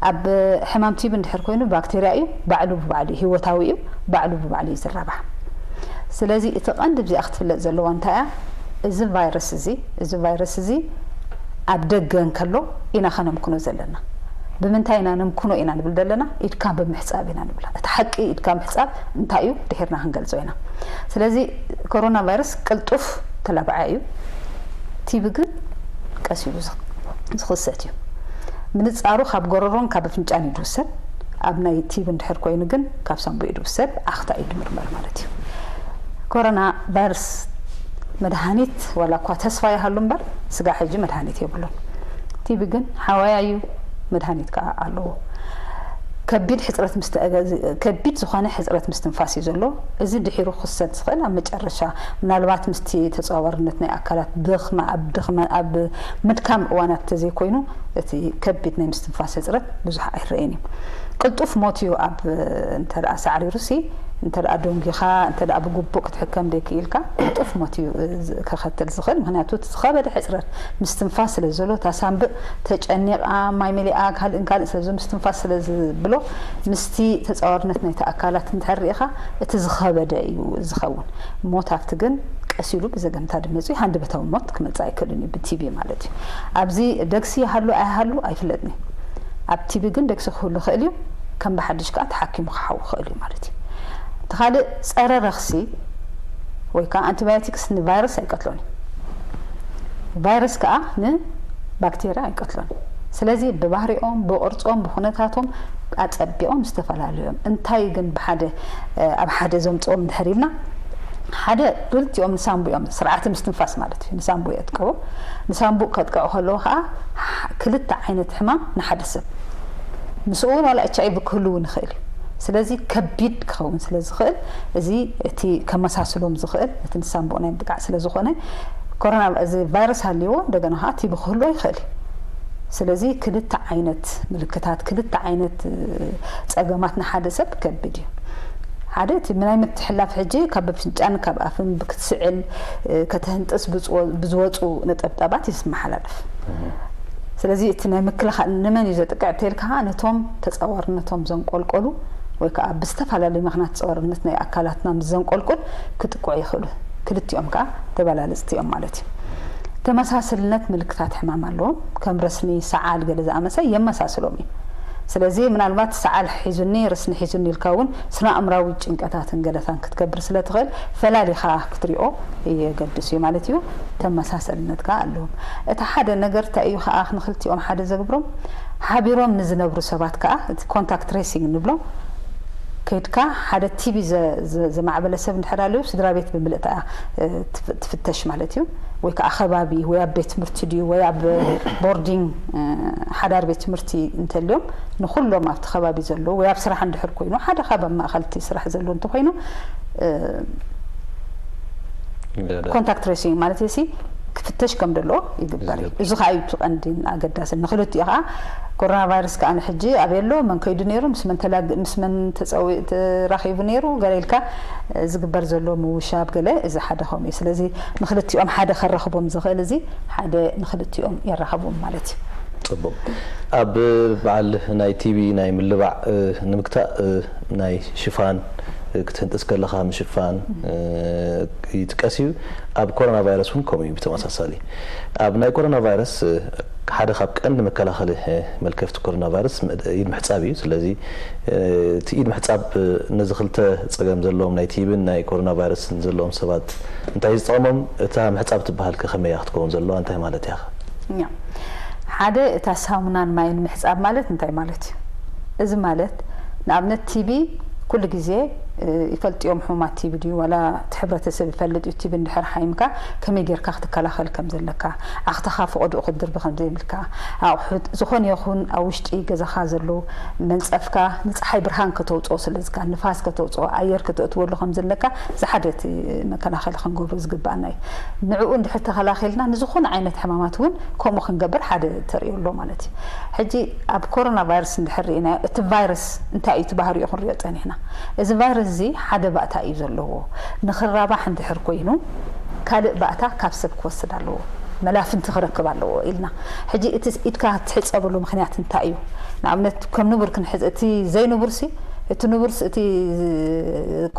ኣብ ሕማም ቲቢ እንድሕር ኮይኑ ባክቴርያ እዩ፣ ባዕሉ ብባዕሉ እዩ፣ ህይወታዊ እዩ፣ ባዕሉ ብባዕሉ እዩ ዝራባሕ። ስለዚ እቲ ቀንዲ ብዚኣ ክትፍለጥ ዘለዋ እንታይ እያ? እዚ ቫይረስ እዚ እዚ ቫይረስ እዚ ኣብ ደገ እንከሎ ኢና ከነምክኖ ዘለና። ብምንታይ ኢና ነምክኖ ኢና ንብል ዘለና? ኢድካ ብምሕፃብ ኢና ንብላ። እቲ ሓቂ ኢድካ ምሕፃብ እንታይ እዩ ድሒርና ክንገልፆ ኢና። ስለዚ ኮሮና ቫይረስ ቅልጡፍ ተላባዓይ እዩ። ቲቢ ግን ቀስ ኢሉ ዝኽሰት እዩ። ምንፃሩ ካብ ጎረሮን ካብ ኣፍንጫን እዩ ዝውሰድ። ኣብ ናይ ቲቢ እንድሕር ኮይኑ ግን ካብ ሳንቡእ እዩ ዝውሰድ። ዓኽታ እዩ ዝምርመር ማለት እዩ። ኮሮና ቫይረስ መድሃኒት ዋላ እኳ ተስፋ ይሃሉ እምበር ስጋዕ ሕጂ መድሃኒት የብሉን። ቲቢ ግን ሓዋያ እዩ፣ መድሃኒት ከዓ ኣለዎ። ከቢድ ሕፅረት ምስ ከቢድ ዝኾነ ሕፅረት ምስትንፋስ እዩ ዘሎ። እዚ ድሒሩ ክኽሰት ዝኽእል ኣብ መጨረሻ ምናልባት ምስቲ ተፃዋርነት ናይ ኣካላት ድኽመ ኣብ ድኽመ ኣብ ምድካም እዋናት ተዘይኮይኑ እቲ ከቢድ ናይ ምስትንፋስ ሕፅረት ብዙሕ ኣይረኣይን እዩ። ቅልጡፍ ሞት እዩ ኣብ እንተ ደኣ ሳዕሪሩ ሲ እንተ ደኣ ደንጊኻ እንተ ደኣ ብግቡእ ክትሕከም ደይክኢልካ ቅልጡፍ ሞት እዩ ከኸትል ዝኽእል። ምክንያቱ እቲ ዝኸበደ ሕፅረት ምስትንፋስ ስለ ዘሎ እታ ሳንብእ ተጨኒቓ ማይ መሊኣ ካልእን ካልእ ስለዚ ምስትንፋስ ስለ ዝብሎ ምስቲ ተፃዋርነት ናይቲ ኣካላት እንድሕር ርኢኻ እቲ ዝኸበደ እዩ ዝኸውን። ሞት ኣብቲ ግን ቀስ ኢሉ ብዘገምታ ድመፁ እዩ። ሃንደበታዊ ሞት ክመፅእ ኣይክእልን እዩ ብቲቢ ማለት እዩ። ኣብዚ ደግሲ ይሃሉ ኣይሃሉ ኣይፍለጥን እዩ። ኣብ ቲቢ ግን ደግሲ ክህሉ ይኽእል እዩ። ከም ብሓድሽ ከዓ ተሓኪሙ ክሓዊ ይኽእል እዩ ማለት እዩ። እቲ ካልእ ፀረ ረኽሲ ወይ ከዓ ኣንቲባዮቲክስ ንቫይረስ ኣይቀትሎን እዩ። ቫይረስ ከዓ ንባክቴርያ ኣይቀትሎን። ስለዚ ብባህሪኦም፣ ብቕርፆም፣ ብኩነታቶም ኣፀቢቖም ዝተፈላለዩ እዮም። እንታይ ግን ብሓደ ኣብ ሓደ ዘምፅኦም እንድሕር ኢልና ሓደ ክልቲኦም ንሳንቡኦም ስርዓተ ምስትንፋስ ማለት እዩ ንሳንቡእ የጥቅዑ። ንሳንቡእ ከጥቅዑ ከለዉ ከዓ ክልተ ዓይነት ሕማም ንሓደ ሰብ ምስኡ እውን ዋላ ኤች ኣይቪ ክህልው ንኽእል እዩ። ስለዚ ከቢድ ክኸውን ስለ ዝኽእል እዚ እቲ ከመሳስሎም ዝኽእል እቲ ንሳንቡእ ናይ ምጥቃዕ ስለ ዝኾነ ኮሮና እዚ ቫይረስ ሃልይዎ እንደገና ከዓ ቲቢ ክህልዎ ይኽእል እዩ። ስለዚ ክልተ ዓይነት ምልክታት ክልተ ዓይነት ፀገማት ንሓደ ሰብ ከቢድ እዩ። ሓደ እቲ ናይ ምትሕላፍ ሕጂ ካብ ኣፍንጫን ካብ ኣፍን ብክትስዕል ከተህንጥስ ብዝወፁ ነጠብጣባት ይስመሓላለፍ። ስለዚ እቲ ናይ ምክልኻል ንመን እዩ ዘጥቅዕ እንተይልካ ነቶም ተፃዋርነቶም ዘንቆልቆሉ ወይ ከዓ ብዝተፈላለዩ ምክንያት ተፃዋርነት ናይ ኣካላትና ምስ ዘንቆልቁል ክጥቅዑ ይኽእሉ። ክልቲኦም ከዓ ተበላለፅቲ እዮም ማለት እዩ። ተመሳስልነት ምልክታት ሕማም ኣለዎም። ከም ረስኒ፣ ሰዓል ገለ ዝኣመሰ የመሳስሎም እዩ። ስለዚ ምናልባት ሰዓል ሒዙኒ፣ ርስኒ ሒዙኒ ኢልካ እውን ስነ ኣእምራዊ ጭንቀታትን ገለታን ክትገብር ስለ ትኽእል፣ ፈላሊኻ ክትሪኦ የገድስ እዩ ማለት እዩ። ተመሳሰልነት ከኣ ኣለዎም። እቲ ሓደ ነገር እንታይ እዩ ከኣ ንክልቲኦም ሓደ ዘግብሮም፣ ሓቢሮም ንዝነብሩ ሰባት ከኣ እቲ ኮንታክት ትሬሲንግ ንብሎ፣ ከይድካ ሓደ ቲቢ ዘ- ዘ- ዘማዕበለ ሰብ እንድሕር ኣልዩ፣ ስድራ ቤት ብምልእታ ትፍ- ትፍተሽ ማለት እዩ። ወይ ከዓ ከባቢ፣ ወይ ኣብ ቤት ትምህርቲ ድዩ፣ ወይ ኣብ ቦርዲንግ ሓዳር ቤት ትምህርቲ እንተልዮም፣ ንኩሎም ኣብቲ ከባቢ ዘለዉ ወይ ኣብ ስራሕ እንድሕር ኮይኑ ሓደ ካብ ኣብ ማእኸል እቲ ስራሕ ዘሎ እንተኮይኑ፣ ኮንታክት ትሬሲንግ ማለት ሲ ክፍተሽ ከም ደሎ ይግበር እዩ። እዚ ከዓ እዩ እቲ ቀንዲ ኣገዳሲ። ንክልቲኡ ከዓ ኮሮና ቫይረስ ከዓ ንሕጂ ኣበይ ኣሎ፣ መን ከይዱ ነይሩ፣ ምስ መን ተላግ- ምስ መን ተፀዊ- ተራኺቡ ነይሩ ገለ ኢልካ ዝግበር ዘሎ ምውሻብ ገለ፣ እዚ ሓደ ከምኡ እዩ። ስለዚ ንክልቲኦም ሓደ ከራኽቦም ዝኽእል፣ እዚ ሓደ ንክልቲኦም የራኽቦም ማለት እዩ። ጽቡቕ። ኣብ በዓል ናይ ቲቢ ናይ ምልባዕ ንምግታእ ናይ ሽፋን ክትህንጥስ ከለኻ ምሽፋን ይጥቀስ እዩ። ኣብ ኮሮና ቫይረስ እውን ከምኡ እዩ ብተመሳሳሊ። ኣብ ናይ ኮሮና ቫይረስ ሓደ ካብ ቀንዲ መከላኸሊ መልከፍቲ ኮሮና ቫይረስ ኢድ ምሕጻብ እዩ። ስለዚ እቲ ኢድ ምሕጻብ ነዚ ክልተ ጸገም ዘለዎም ናይ ቲብን ናይ ኮሮና ቫይረስን ዘለዎም ሰባት እንታይ ዝጠቕሞም? እታ ምሕጻብ ትበሃል ከ ከመይ እያ ክትከውን ዘለዋ? እንታይ ማለት እያ? ሓደ እታ ሳሙናን ማይን ምሕጻብ ማለት እንታይ ማለት እዩ? እዚ ማለት ንኣብነት ቲቢ ኩሉ ግዜ ይፈልጥዮም ሕሙማት ቲቢ ድዩ ዋላ እቲ ሕብረተሰብ ይፈልጥ እዩ ቲቢ እንድሕር ሓይምካ ከመይ ጌርካ ክትከላኸል ከም ዘለካ ኣኽትኻ ፍቐድኡ ክትድርቢ ከም ዘይብልካ ኣቑሑት ዝኾነ ይኹን ኣብ ውሽጢ ገዛኻ ዘሎ መንጸፍካ ንፀሓይ ብርሃን ከተውፅኦ ስለዝካ ንፋስ ከተውፅኦ ኣየር ከተእትወሉ ከም ዘለካ ዝሓደ እቲ መከላኸሊ ክንገብሮ ዝግባኣና እዩ። ንዕኡ እንድሕር ተኸላኺልና ንዝኾነ ዓይነት ሕማማት እውን ከምኡ ክንገብር ሓደ ተርእዮ ኣሎ ማለት እዩ። ሕጂ ኣብ ኮሮና ቫይረስ እንድሕር ርኢናዮ እቲ ቫይረስ እንታይ እዩ እቲ ባህሪኡ ክንሪኦ ፀኒሕና። እዚ ቫይረስ እዚ ሓደ ባእታ እዩ ዘለዎ። ንኽራባሕ እንድሕር ኮይኑ ካልእ ባእታ ካብ ሰብ ክወስድ ኣለዎ። መላፍንቲ ክረክብ ኣለዎ ኢልና። ሕጂ እቲ ኢድካ ትሕፀበሉ ምክንያት እንታይ እዩ? ንኣብነት ከም ንቡር ክንሕፅ እቲ ዘይንቡር ሲ እቲ ንቡር ሲ እቲ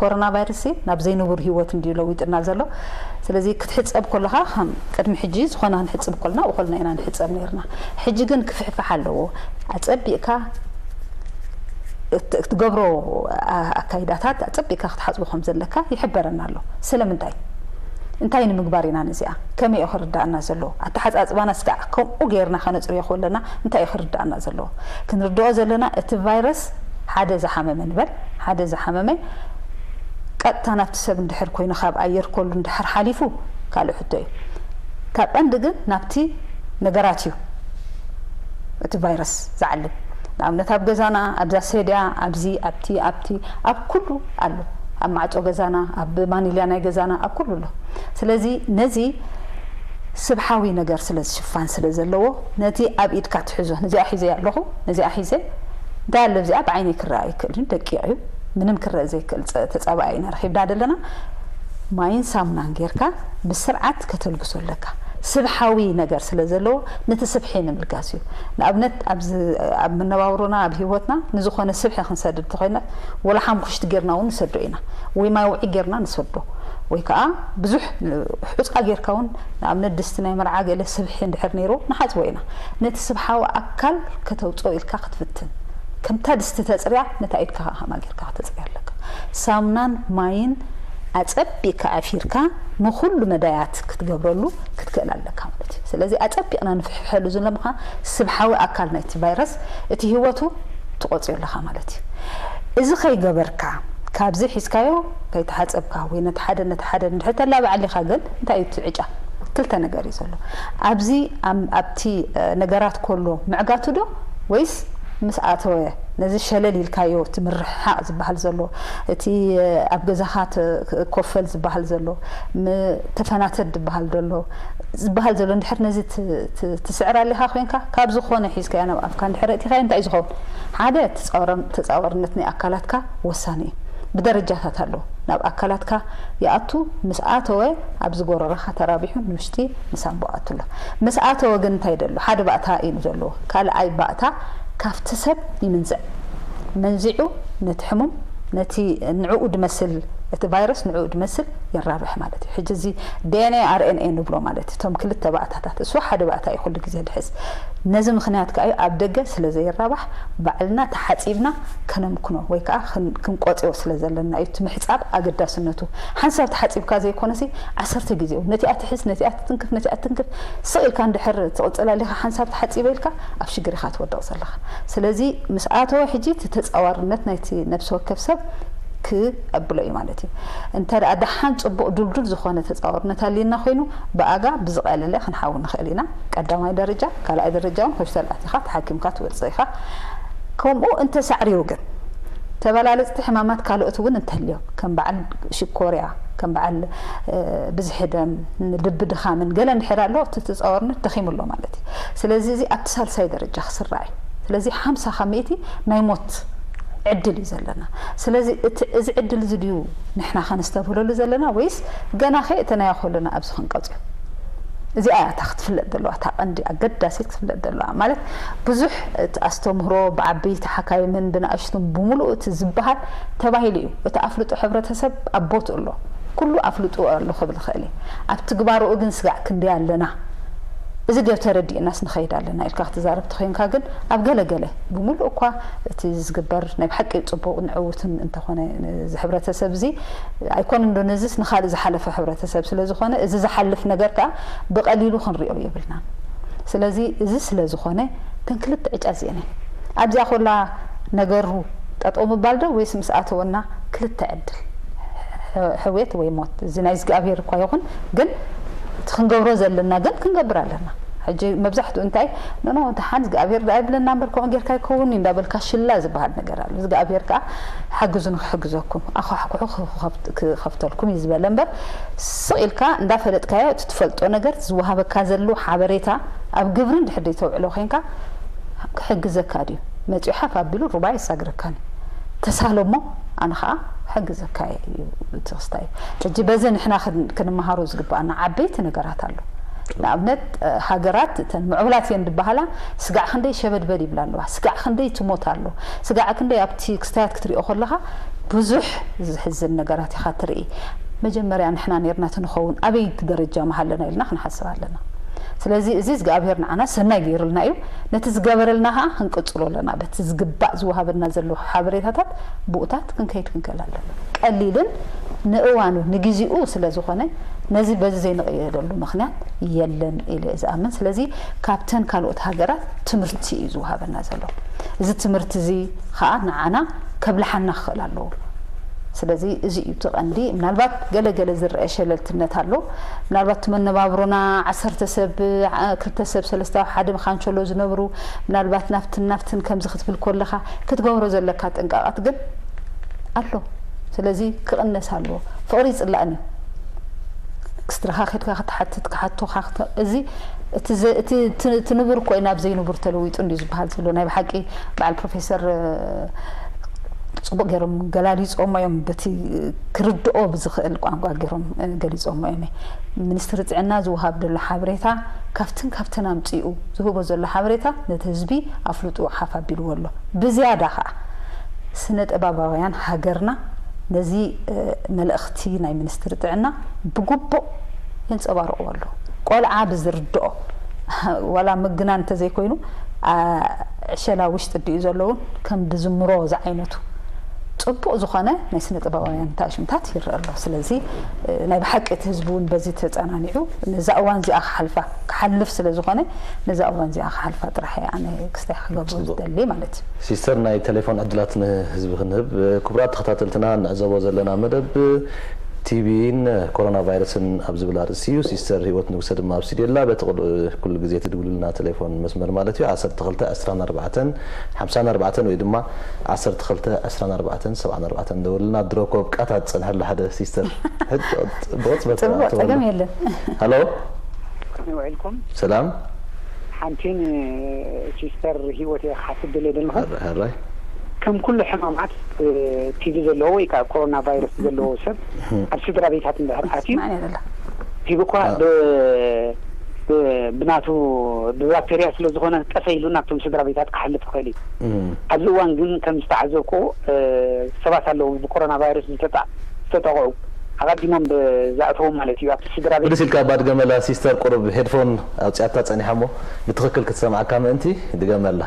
ኮሮና ቫይረስ ሲ ናብ ዘይንቡር ህይወት እንድዩ ለዊጥና ዘሎ። ስለዚ ክትሕፀብ ከለኻ ከም ቅድሚ ሕጂ ዝኾነ ክንሕፅብ ከለና እኮልና ኢና ንሕፀብ ነርና። ሕጂ ግን ክፍሕፍሕ ኣለዎ። ኣፀቢቕካ እትገብሮ ኣካይዳታት ኣፀቢቕካ ክትሓፅቦ ከም ዘለካ ይሕበረና ኣሎ። ስለምንታይ? እንታይ ንምግባር ኢና ነዚኣ? ከመይ እዩ ክርዳእና ዘለዎ? ኣተሓፃፅባና ስጋዕ ከምኡ ገይርና ከነፅርዮ ከለና እንታይ እዩ ክርዳእና ዘለዎ? ክንርድኦ ዘለና እቲ ቫይረስ ሓደ ዝሓመመ ንበል ሓደ ዝሓመመ ቀጥታ ናብቲ ሰብ እንድሕር ኮይኑ ካብ ኣየር ከሉ እንድሕር ሓሊፉ ካልእ ሕቶ እዩ። ካብ ቀንዲ ግን ናብቲ ነገራት እዩ እቲ ቫይረስ ዝዓልብ። ንኣብነት ኣብ ገዛና ኣብዛ ሰድያ ኣብዚ ኣብቲ ኣብቲ ኣብ ኩሉ ኣሎ። ኣብ ማዕፆ ገዛና ኣብ ማኒልያ ናይ ገዛና ኣብ ኩሉ ኣሎ። ስለዚ ነዚ ስብሓዊ ነገር ስለ ዝሽፋን ስለ ዘለዎ ነቲ ኣብ ኢድካ ትሕዞ ነዚኣ ሒዘ ኣለኹ ነዚኣ ሒዘ እንታይ ኣሎ እዚኣ ብዓይነይ ክረኣ ይክእል እዩ ደቂቕ እዩ ምንም ክረእ ዘይክእል ተፃባኢ ኢና ረኺብና ዘለና ማይን ሳሙናን ጌርካ ብስርዓት ከተልግሶ ኣለካ። ስብሓዊ ነገር ስለ ዘለዎ ነቲ ስብሒ ንምልጋስ እዩ። ንኣብነት ኣብ መነባብሮና ኣብ ህይወትና ንዝኾነ ስብሒ ክንሰድድ ተኾይና ወላ ሓምኩሽቲ ጌርና እውን ንሰዶ ኢና ወይ ማይ ውዒ ጌርና ንሰዶ ወይ ከዓ ብዙሕ ሑፃ ጌርካ እውን ንኣብነት ድስቲ ናይ መርዓ ገለ ስብሒ እንድሕር ነይሩ ንሓፅቦ ኢና። ነቲ ስብሓዊ ኣካል ከተውፅኦ ኢልካ ክትፍትን ከምታ ድስቲ ተፅርያ ነታ ኢድካ ከዓ ከማ ጌርካ ከተፅርያ ኣለካ። ሳሙናን ማይን ኣፀቢቕካ ኣፊርካ ንኹሉ መዳያት ክትገብረሉ ክትክእል ኣለካ ማለት እዩ። ስለዚ ኣፀቢቕና ንፍሕፈሐሉ ዝለምኻ ስብሓዊ ኣካል ናይቲ ቫይረስ እቲ ህይወቱ ትቆፅዮ ኣለኻ ማለት እዩ። እዚ ከይገበርካ ካብዚ ሒዝካዮ ከይተሓፀብካ ወይ ነቲ ሓደ ነቲ ሓደ እንድሕር ተላብዓሊኻ ግን እንታይ እዩ እቲ ዕጫ? ክልተ ነገር እዩ ዘሎ። ኣብዚ ኣብቲ ነገራት ከሎ ምዕጋቱ ዶ ወይስ ምስ ኣተወ ነዚ ሸለል ኢልካዮ እቲ ምርሕሓቕ ዝበሃል ዘሎ እቲ ኣብ ገዛኻ ኮፈል ዝበሃል ዘሎ ተፈናተት ዝበሃል ዘሎ ዝበሃል ዘሎ እንድሕር ነዚ ትስዕር ኣሊኻ ኮይንካ ካብ ዝኾነ ሒዝካዮ ናብ ኣፍካ እንድሕር እቲኻዮ እንታይ እዩ ዝኸውን? ሓደ ተፃዋርነት ናይ ኣካላትካ ወሳኒ እዩ። ብደረጃታት ኣሎ ናብ ኣካላትካ ይኣቱ ምስ ኣተወ ኣብዚ ጎረረኻ ተራቢሑ ንውሽጢ ንሳንቡእ ኣትሎ። ምስ ኣተወ ግን እንታይ ደሎ ሓደ ባእታ እዩ ዘለዎ። ካልኣይ ባእታ ካብቲ ሰብ ይምንዝዕ። መንዚዑ ነቲ ሕሙም ነቲ ንዕኡ ድመስል እቲ ቫይረስ ንዕኡ ድመስል የራብሕ ማለት እዩ። ሕጂ እዚ ዲኤንኤ ኣርኤንኤ ንብሎ ማለት እዩ። እቶም ክልተ ባእታታት እሱ ሓደ ባእታ እዩ ኩሉ ግዜ ድሕዝ። ነዚ ምኽንያት ከኣ እዩ ኣብ ደገ ስለ ዘይራባሕ ባዕልና ተሓጺብና ከነምክኖ ወይ ከኣ ክን- ክንቆጽዮ ስለ ዘለና እዩ እቲ ምሕጻብ ኣገዳስነቱ። ሓንሳብ ተሓጺብካ ዘይኮነሲ ዓሰርተ ግዜ እውን ነቲኣ ትሕዝ፣ ነቲኣ ትትንክፍ፣ ነቲኣ ትትንክፍ፣ ስቕ ኢልካ እንድሕር ትቕጽል ኣሊኻ ሓንሳብ ተሓጺበ ኢልካ ኣብ ሽግር ኢኻ ትወድቕ ዘለኻ። ስለዚ ምስ ኣተወ ሕጂ እቲ ተጻዋርነት ናይቲ ነፍሲ ወከፍ ሰብ ክቐብሎ እዩ ማለት እዩ። እንተ ደኣ ደሓን ጽቡቕ ድልዱል ዝኾነ ተጻዋርነት ኣልዩና ኮይኑ ብኣጋ ብዝቐለለ ክንሓዊ ንኽእል ኢና። ቀዳማይ ደረጃ፣ ካልኣይ ደረጃ እውን ሆስፒታል ኣቲኻ ተሓኪምካ ትወጽእ ኢኻ። ከምኡ እንተሳዕሪሩ ግን ተበላለጽቲ ሕማማት ካልኦት እውን እንተልዮም ከም በዓል ሽኮርያ ከም በዓል ብዝሒ ደም ልቢ ድኻምን ገለ እንድሕር ኣሎ እቲ ተጻዋርነት ደኺሙ ኣሎ ማለት እዩ። ስለዚ እዚ ኣብቲ ሳልሳይ ደረጃ ክስራዕ እዩ። ስለዚ ሓምሳ ካብ ሚእቲ ናይ ሞት ዕድል እዩ ዘለና። ስለዚ እቲ እዚ ዕድል እዚ ድዩ ንሕና ከነስተብህለሉ ዘለና ወይስ ገና ከ እተናያ ከለና ኣብዚ ክንቀጽዮ? እዚኣ እያ እታ ክትፍለጥ ዘለዋ እታ ቀንዲ ኣገዳሲት ክትፍለጥ ዘለዋ ማለት ብዙሕ እቲ ኣስተምህሮ ብዓበይቲ ሓካይምን ብንኣሽቱን ብምሉኡ እቲ ዝበሃል ተባሂሉ እዩ። እቲ ኣፍልጦ ሕብረተሰብ ኣብ ቦትኡ ኣሎ። ኩሉ ኣፍልጦ ኣሎ ክብል ይኽእል እየ። ኣብ ትግባረኡ ግን ስጋዕ ክንደይ ኣለና? እዚ ድዮ ተረዲእናስ ንኸይድ ኣለና ኢልካ ክትዛረብ ተኾይንካ ግን ኣብ ገለ ገለ ብምሉእ እኳ እቲ ዝግበር ናይ ብሓቂ ጽቡቕ ንዕውትን እንተኾነ እዚ ሕብረተሰብ እዚ ኣይኮነን ዶ ነዚስ ንኻልእ ዝሓለፈ ሕብረተሰብ ስለ ዝኾነ እዚ ዝሓልፍ ነገር ከኣ ብቐሊሉ ክንሪኦ የብልናን። ስለዚ እዚ ስለ ዝኾነ እተን ክልተ ዕጫ እዚአን እየን ኣብዚኣ ኮላ ነገሩ ጠጠው ምባል ዶ ወይስ ምስ ኣተወና ክልተ ዕድል ሕውየት ወይ ሞት እዚ ናይ እግዚኣብሔር እኳ ይኹን ግን እቲ ክንገብሮ ዘለና ግን ክንገብር ኣለና ሕጂ መብዛሕትኡ እንታይ ኖኖ ደሓን እግዚኣብሔር ደኣ ይብለና እምበር ከምኡ ጌርካ ይከውን እዩ እንዳበልካ ሽላ ዝበሃል ነገር ኣሎ እግዚኣብሔር ከዓ ሓግዙ ንክሕግዘኩም ኣኳሕኩሑ ክኸፍተልኩም እዩ ዝበለ እምበር ስቕ ኢልካ እንዳፈለጥካዮ እቲ ትፈልጦ ነገር ዝወሃበካ ዘሎ ሓበሬታ ኣብ ግብሪ እንድሕር ዘይተውዕሎ ኮይንካ ክሕግዘካ ድዩ መፂኡ ሓፍ ኣቢሉ ሩባ የሳግረካን እዩ ተሳሎ እሞ ኣነ ከዓ ሕግዘካ እዩ እቲ ክስታይ ሕጂ በዚ ንሕና ክንመሃሮ ዝግባኣና ዓበይቲ ነገራት ኣሎ ንኣብነት ሃገራት እተን ምዕቡላት እየን ዝበሃላ ስጋዕ ክንደይ ሸበድበድ ይብላ ኣለዋ ስጋዕ ክንደይ ትሞት ኣሎ ስጋዕ ክንደይ ኣብቲ ክስታያት ክትሪኦ ከለካ ብዙሕ ዝሕዝን ነገራት ኢካ ትርኢ መጀመርያ ንሕና ነርና ትንኸውን ኣበይ ደረጃ መሃለና ኢልና ክንሓስብ ኣለና ስለዚ እዚ እግዚኣብሔር ንዓና ሰናይ ገይሩልና እዩ ነቲ ዝገበረልና ከዓ ክንቅፅሎ ኣለና በቲ ዝግባእ ዝወሃበና ዘሎ ሓበሬታታት ብኡታት ክንከይድ ክንክእል ኣለና ቀሊልን ንእዋኑ ንግዚኡ ስለ ዝኾነ ነዚ በዚ ዘይንቕየደሉ ምኽንያት የለን ኢለ ዝኣምን ስለዚ ካብተን ካልኦት ሃገራት ትምህርቲ እዩ ዝወሃበና ዘሎ እዚ ትምህርቲ እዚ ከዓ ንዓና ከብልሓና ክኽእል ኣለዎ ስለዚ እዚ እዩ እቲ ቀንዲ ምናልባት ገለ ገለ ዝረአ ሸለልትነት ኣሎ ምናልባት እቲ መነባብሮና ዓሰርተ ሰብ ክልተ ሰብ ሰለስተ ሓደ መካንቸሎ ዝነብሩ ምናልባት ናብትን ናብትን ከምዚ ክትብል ኮለኻ ክትገብሮ ዘለካ ጥንቃቓት ግን ኣሎ ስለዚ ክቕነስ ኣለዎ ፍቕሪ ይፅላእን እዩ ክስትራኻ ከድካ ክትሓትት ክሓቶኻ እዚ እቲ ንቡር እኮ ናብ ዘይንቡር ተለዊጡ እንዲ ዝበሃል ዘሎ ናይ ብሓቂ በዓል ፕሮፌሰር ፅቡቅ ገይሮም ገላሊፆሞ እዮም በቲ ክርድኦ ብዝኽእል ቋንቋ ገይሮም ገሊፆሞ እዮም ሚኒስትሪ ጥዕና ዝወሃብ ዘሎ ሓበሬታ ካብትን ካብተን ኣምፅኡ ዝህቦ ዘሎ ሓበሬታ ነቲ ህዝቢ ኣፍልጡ ሓፍ ኣቢልዎ ኣሎ ብዝያዳ ከዓ ስነ ጥበባውያን ሃገርና ነዚ መልእኽቲ ናይ ሚኒስትሪ ጥዕና ብግቡእ የንፀባርቕዎ ኣለዉ። ቆልዓ ብዝርድኦ ዋላ ምግናን እንተዘይኮይኑ ዕሸላ ውሽጢ ድዩ ዘለውን ከም ብዝምሮ ዝዓይነቱ ፅቡቕ ዝኾነ ናይ ስነ ጥበባውያን ተኣሽምታት ይረአ ኣሎ። ስለዚ ናይ ብሓቂ እቲ ህዝቢ እውን በዚ ተፀናኒዑ ነዛ እዋን እዚኣ ክሓልፋ ክሓልፍ ስለ ዝኾነ ነዛ እዋን እዚኣ ክሓልፋ ጥራሕ እየ ኣነ ክስታይ ክገብሮ ዝደሊ ማለት እዩ። ሲስተር ናይ ቴሌፎን ዕድላት ንህዝቢ ክንህብ። ክቡራት ተኸታተልትና ንዕዘቦ ዘለና መደብ ቲቢን ኮሮና ቫይረስን ኣብ ዝብል ኣርእስቲ እዩ። ሲስተር ህይወት ንጉሰ ድማ ኣብ ስቱድዮ ኣላ። በቲ ቅድኡ ኩሉ ግዜ ትድውሉልና ቴሌፎን መስመር ማለት እዩ ዓሰርተ ክልተ ዕስራን ኣርባዕተን ሓምሳን ኣርባዕተን ወይ ድማ ዓሰርተ ክልተ ዕስራን ኣርባዕተን ሰብዓን ኣርባዕተን ደውልና። ድሮ እኮ ኣብቃታ ትጸንሐሉ ሓደ ሲስተር። ሕጂ ብቕጽበት ጽቡቕ፣ ኣትወሉ። ጸገም የለን። ሃሎ። ከመይ ውዒልኩም? ሰላም። ሓንቲ ንሲስተር ህይወት እየ ክሓትት ደልየ ዘለኹ። ሕራይ፣ ሕራይ። ከም ኩሉ ሕማማት፣ እ፣ ቲቪ ዘለዎ ወይ ከዓ ኮሮና ቫይረስ ዘለዎ ሰብ ኣብ ስድራ ቤታት እንድሕር ኣትዩ፣ ስማዕ የለላ። ቲቪ እኳ አ- ብ-፣ ብ-፣ ብናቱ ብባክተርያ ስለ ዝኾነ ጠፈ ኢሉ ናብቶም ስድራ ቤታት ክሓልፍ ይኽእል እዩ። እም። ኣብዚ እዋን ግን ከም ዝተዓዘብኩ፣ እ፣ ሰባት ኣለዉ ብኮሮና ቫይረስ ዝተጣ-፣ ዝተጠቕዑ። ኣቐዲሞም ብዝኣተዉ ማለት እዩ ኣብቲ ስድራ ቤት። ብድስ ኢልካ እባ ድገመላ ሲስተር፣ ቁሩብ ሄድፎን ኣውጺኣታ ጸኒሓ እሞ ብትኽክል ክትሰምዓካ ምእንቲ ድገመላ።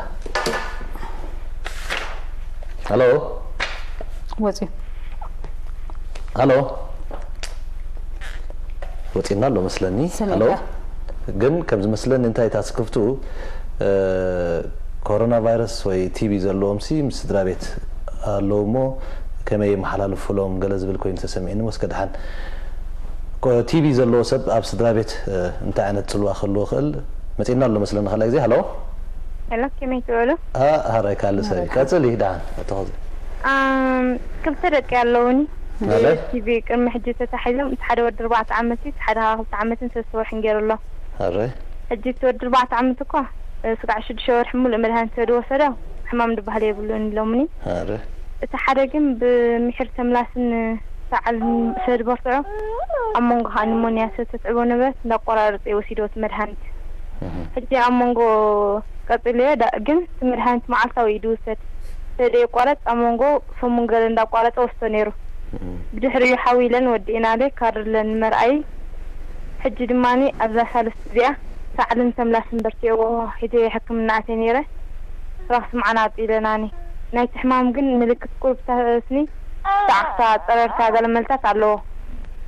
ሃሎ። ወፂኡ። ሃሎ። ወፂና ኣሎ መስለኒ። ሰሚዕካ። ሃሎ። ግን ከም ዝመስለኒ እንታይ እታ ስክፍቱ፣ እ፣ ኮሮና ቫይረስ ወይ ቲቢ ዘለዎም ሲ ምስ ስድራ ቤት ኣለዉ እሞ ከመይ የመሓላልፉሎም ገለ ዝብል ኮይኑ ተሰሚዕኒ። ወስከ ደሓን ኮ-፣ ቲቢ ዘለዎ ሰብ ኣብ ስድራ ቤት፣ እ፣ እንታይ ዓይነት ጽልዋ ክህልዎ ይኽእል? መፂና ኣሎ መስለኒ ካልኣይ ግዜ። ሃሎ። ሄሎ፣ ከመይ ትውዕሉ? አ፣ ሃራይ ካልእ ሰብ እዩ። ሃራይ። ቀጽል ይህ ደሓን። ኣቶ ኸዚ። ኣም፣ ክልተ ደቂ ኣለውኒ። ሃራይ። ቲቪ ቅድሚ ሕጂ ተታሒዞም፣ እቲ ሓደ ወዲ ኣርባዕተ ዓመት እዩ፣ እቲ ሓደ ከዓ ክልተ ዓመትን ሰለስተ ወርሕን ገይሩ ኣሎ። ሃራይ። ሕጂ እቲ ወዲ ኣርባዕተ ዓመት እኳ፣ እ፣ ስጋዕ ሽዱሽተ ወርሒ ሙሉእ መድሃኒት ተድወሰዶ፣ ሕማም ድበሃል የብሉን ኢሎምኒ። ሃራይ። እቲ ሓደ ግን ብምሒር ተምላስን ሰዓል ሰድ በርትዖ፣ ኣብ መንጎ ከዓ ኒሞንያ ሰተትዕቦ ነበረት፣ እንዳቆራረፀ ይወሲዶ እቲ መድሃኒት። እህ። ሕጂ ኣብ መንጎ ቀፂለዮ፣ ዳ-፣ ግን እቲ መድሃኒት መዓልታዊ እዩ ድውሰድ። ሰደ የቋረፅ፣ ኣብ መንጎ ሰሙን ገለ እንዳቋረፀ ወስዶ ነይሩ። እህ። ብድሕሪኡ ሓዊለን ወዲእናለ ካርለን መርኣይ። ሕጂ ድማኒ ኣብዛ ሳልስቲ እዚኣ ሳዕልን ተምላስን በርቲዕዎ ሒደ ሕክምና ኣትየ ነይረ። ስራሕ ስምዓና ኣጢለናኒ። ናይቲ ሕማም ግን ምልክት ቁሩብ ተስኒ፣ ጣዕሳ፣ ጸረርታ፣ ገለ መልታት ኣለዎ።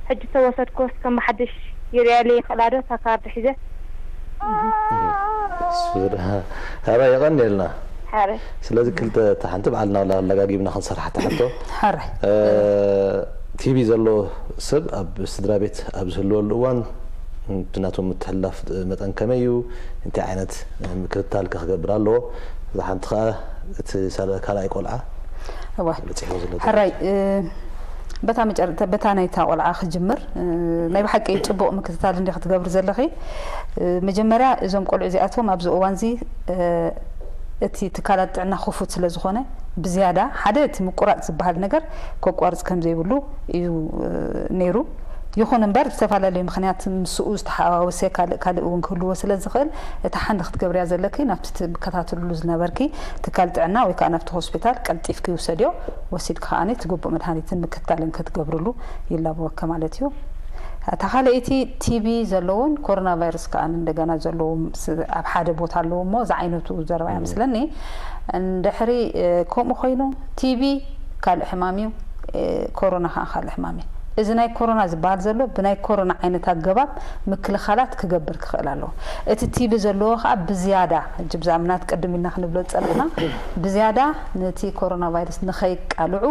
ሕጂ ተወሰድኩዎስ ከም ብሓድሽ ይርእያለይ ይኽእላ ዶ? እታ ካርድ ሒዘ። እሱ ዝደ-፣ ሀራ የቐንየልና። ሓረ ስለዚ ክልተ እታ ሓንቲ ባዕልና ኣላጋጊብና ክንሰርሓ እታ ሕቶ። ሓራይ። እ፣ ቲቢ ዘሎ ሰብ ኣብ ስድራ ቤት ኣብ ዝህልወሉ እዋን ብናቶም ምትሕልላፍ መጠን ከመይ እዩ? እንታይ ዓይነት ምክትታል ከ ክገብር ኣለዎ? እዛ ሓንቲ ኸኣ እቲ ሳል-፣ ካልኣይ ቆልዓ እዋ። በፂሕዎ ዘሎ ሕራይ፣ እ፣ በታ መጨረተ-፣ በታ ናይታ ቆልዓ ክጅምር፣ እ፣ ናይ ብሓቂ ጽቡቕ ምክትታል እንዲ ክትገብሪ ዘለኺ። እ፣ መጀመርያ እዞም ቆልዑ እዚኣቶም ኣብዚ እዋንዚ፣ እ፣ እቲ ትካላት ጥዕና ክፉት ስለ ዝኾነ፣ ብዝያዳ ሓደ እቲ ምቁራጽ ዝበሃል ነገር ከቋርጽ ከም ዘይብሉ እዩ፣ እ፣ ነይሩ። ይኹን እምበር፣ ዝተፈላለዩ ምኽንያት ምስኡ ዝተሓዋወሰ ካልእ፣ ካልእ እውን ክህልዎ ስለ ዝኽእል፣ እታ ሓንቲ ክትገብርያ ዘለኪ፣ ናብቲ ትከታተልሉ ዝነበርኪ ትካል ጥዕና ወይ ከዓ ናብቲ ሆስፒታል ቀልጢፍኪ ውሰድዮ። ወሲድኪ ከዓኒ እቲ ግቡእ መድሃኒትን ምክትታልን ክትገብርሉ ይላበወኪ ማለት እዩ። እታ ካልኣይቲ ቲቢ ዘለውን ኮሮና ቫይረስ ከዓኒ እንደገና ዘለዎም ስ-፣ ኣብ ሓደ ቦታ ኣለዉ እሞ፣ ዝዓይነቱ ዘረባ እያ መስለኒ። እንድሕሪ፣ እ፣ ከምኡ ኮይኑ፣ ቲቢ ካልእ ሕማም እዩ፣ እ፣ ኮሮና ከዓ ካልእ ሕማም እዩ። እዚ ናይ ኮሮና ዝበሃል ዘሎ ብናይ ኮሮና ዓይነት ኣገባብ ምክልኻላት ክገብር ክኽእል ኣለዎ። እቲ ቲቢ ዘለዎ ከዓ ብዝያዳ፣ ሕጂ ብዛዕባ ምናት ቅድም ኢልና ክንብሎ ዝጸናሕና፣ ብዝያዳ ነቲ ኮሮና ቫይረስ ንኸይቃልዑ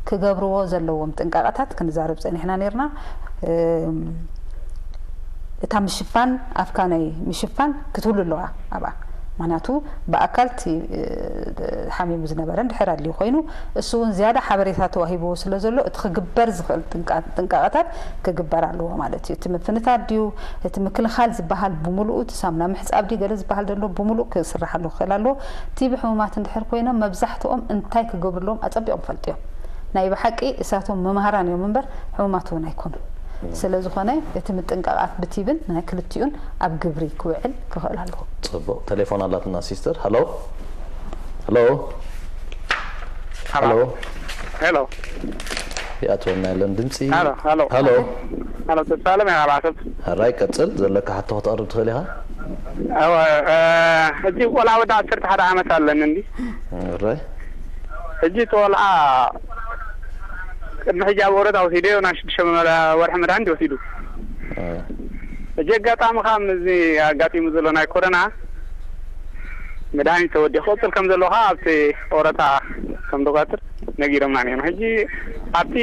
ክገብርዎ ዘለዎም ጥንቃቐታት ክንዛረብ ጸኒሕና ነይርና። እም፣ እታ ምሽፋን፣ ኣፍካ ናይ ምሽፋን ክትህሉ ኣለዋ ኣብኣ። ምኽንያቱ ብኣካል እቲ፣ እ፣ ሓሚሙ ዝነበረ እንድሕር ኣድልዩ ኮይኑ፣ እሱ እውን ዝያዳ ሓበሬታ ተዋሂብዎ ስለ ዘሎ፣ እቲ ክግበር ዝኽእል ጥንቃ-፣ ጥንቃቐታት ክግበር ኣለዎ ማለት እዩ። እቲ ምፍንታት ድዩ፣ እቲ ምክልኻል ዝበሃል ብምሉኡ፣ እቲ ሳሙና ምሕጻብ ድዩ፣ ገለ ዝበሃል ዘሎ ብምሉኡ ክስርሓሉ ክኽእል ኣለዎ። ቲቢ ሕሙማት እንድሕር ኮይኖም፣ መብዛሕትኦም እንታይ ክገብርሎም ኣጸቢቖም ይፈልጡ እዮም። ናይ ብሓቂ እሳቶም መምሃራን እዮም እምበር፣ ሕሙማት እውን ኣይኮኑን። ስለ ዝኾነ፣ እቲ ምጥንቃቓት ብቲብን ናይ ክልቲኡን ኣብ ግብሪ ክውዕል ክኽእል ኣለዎ። ጽቡቕ። ቴሌፎን ኣላትና ሲስተር። ሃሎ። ሃሎ። ሃሎ። ሄሎ። ይኣትወና የለን ድምፂ። ሃሎ፣ ሃሎ። ሃሎ። ሃሎ፣ ተሳለም ኢኻ፣ ኣባሰብ። ሕራይ ቀጽል፣ ዘለካ ሕቶ ክተቕርብ ትኽእል ኢኻ። እወ፣ እ፣ ሕጂ ቆልዓ ወዲ ዓሰርተ ሓደ ዓመት ኣለኒ እንዲ። ሕራይ። ሕጂ እቲ ቆልዓ ቅድሚ ሕጂ ኣብ ኦረታ ወሲደዮ ናይ ሽዱሽተ ወርሒ መድሃኒት ወሲዱ። እ፣ ሕጂ ኣጋጣሚ ካብ ምዚ ኣጋጢሙ ዘሎ ናይ ኮሮና መድሃኒት ተወዲኡ ክቕጽል ከም ዘለዎ ከዓ ኣብቲ ኦረታ ከም ዝቐጽል ነጊሮምና ነይሮም። ሕጂ ኣብቲ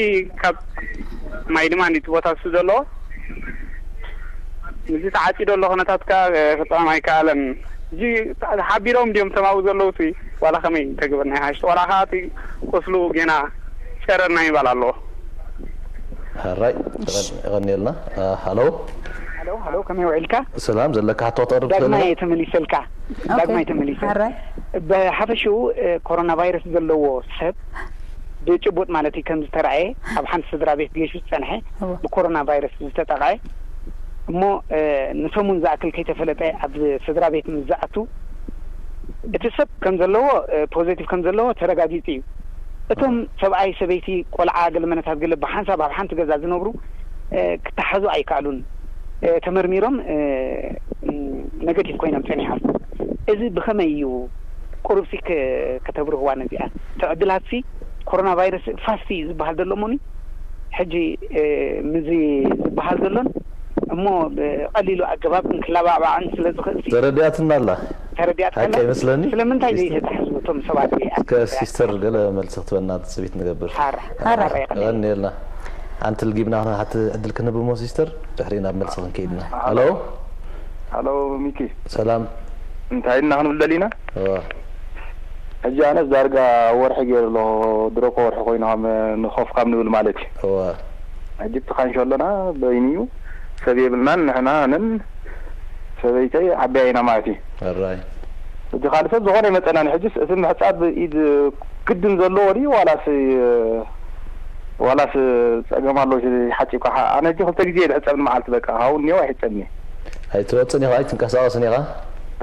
ካብ ማይ ድማ እንዲቲ ቦታ እሱ ዘለዎ ምስዚ ተዓጺ ዘሎ ኩነታት ከዓ ክጥዕም ኣይከኣለን። ሕጂ ሓቢሮም ድዮም ተማኡ ዘለዉ እቲ ዋላ ከመይ ተግብር ናይ ሓሽቲ ቆልዓ ከዓ እቲ ቁስሉ ጌና ጨረር ናይ ምባል ኣለዎ። ሕራይ። የቐን-፣ የቐንየልና። እ፣ ሃሎ። ሃሎ፣ ሃሎ፣ ከመይ ውዒልካ? ሰላም፣ ዘለካ ሕቶ ክተቕርብ ትኽእል ዳግማይ ኢኻ? እየ ተመሊሰልካ። ኦኬ። ዳግማይ ተመሊሰ። ሕራይ። ብሓፈሽኡ፣ እ፣ ኮሮና ቫይረስ ዘለዎ ሰብ ብጭቡጥ ማለት እዩ ከም ዝተረኣየ ኣብ ሓንቲ ስድራ ቤት ገይሹ ዝጸንሐ እወ። ብኮሮና ቫይረስ ዝተጠቕዐ እሞ፣ እ፣ ንሰሙን ዝኣክል ከይተፈለጠ ኣብ ስድራ ቤት ምስ ዝኣቱ እቲ ሰብ ከም ዘለዎ፣ እ፣ ፖዘቲቭ ከም ዘለዎ ተረጋጊጹ እዩ። እቶም ሰብኣይ፣ ሰበይቲ፣ ቆልዓ፣ ገለ መነታት ገለ ብሓንሳብ ኣብ ሓንቲ ገዛ ዝነብሩ ክተሓዙ ኣይከኣሉን። ተመርሚሮም ነገቲቭ ኮይኖም ፀኒሖም። እዚ ብኸመይ እዩ? ቁሩብሲ ከተብርህዋ ነዚኣ። ትዕድላትሲ ኮሮና ቫይረስ ፋስት እዩ ዝበሃል ዘሎ እሞኒ ሕጂ ምዚ ዝበሃል ዘሎን እሞ ብቐሊሉ ኣገባብ እንክለባዕባዕን ስለ ዝኽእል ተረዲኣትና ኣላ። ተረዲኣትና ኣላ። ሓቂ ይመስለኒ። ስለምንታይ ዘይተታሕዙ እቶም ሰባት እዚኣ? እስከ ሲስተር ገለ መልሲ ክትበና ትጽቢት ንገብር። ሓራ ሓራ ይቐንየልና። ኣንቲ ልጊብና ሓቲ ዕድል ክንህብ እሞ ሲስተር ድሕሪ ናብ መልሲ ክንከይድና። ሃሎ። ሃሎ ሚኪ። ሰላም። እንታይ ኢና ክንብል ደሊና? እዋ። ሕጂ ኣነስ ዳርጋ ወርሒ ገይሩ ኣለኹ። ድሮ እኮ ወርሒ ኮይኑ ከም ንኸፍ ካብ ንብል ማለት እዩ። እዋ። ሕጂ እቲ ካንሸሎና በይኑ እዩ። ሰብ የብልናን ንሕና ኣነን ሰበይተይ ዓብያ ኢና ማለት እዩ። ሕራይ። ሕጂ ካልእ ሰብ ዝኾነ ይመፀናኒ። ሕጅስ እቲ ምሕፃብ ኢድ ግድን ዘለዎ ድዩ ዋላስ ዋላስ ፀገም ኣለዎ? ሓፂብካ ኣነ ሕጂ ክልተ ግዜ ይሕፀብ ንመዓልቲ በቃ ሃው እኒኦ ኣይሕፀብኒ። ኣይትወፅን ኢኻ ኣይትንቀሳቐስን ኢኻ።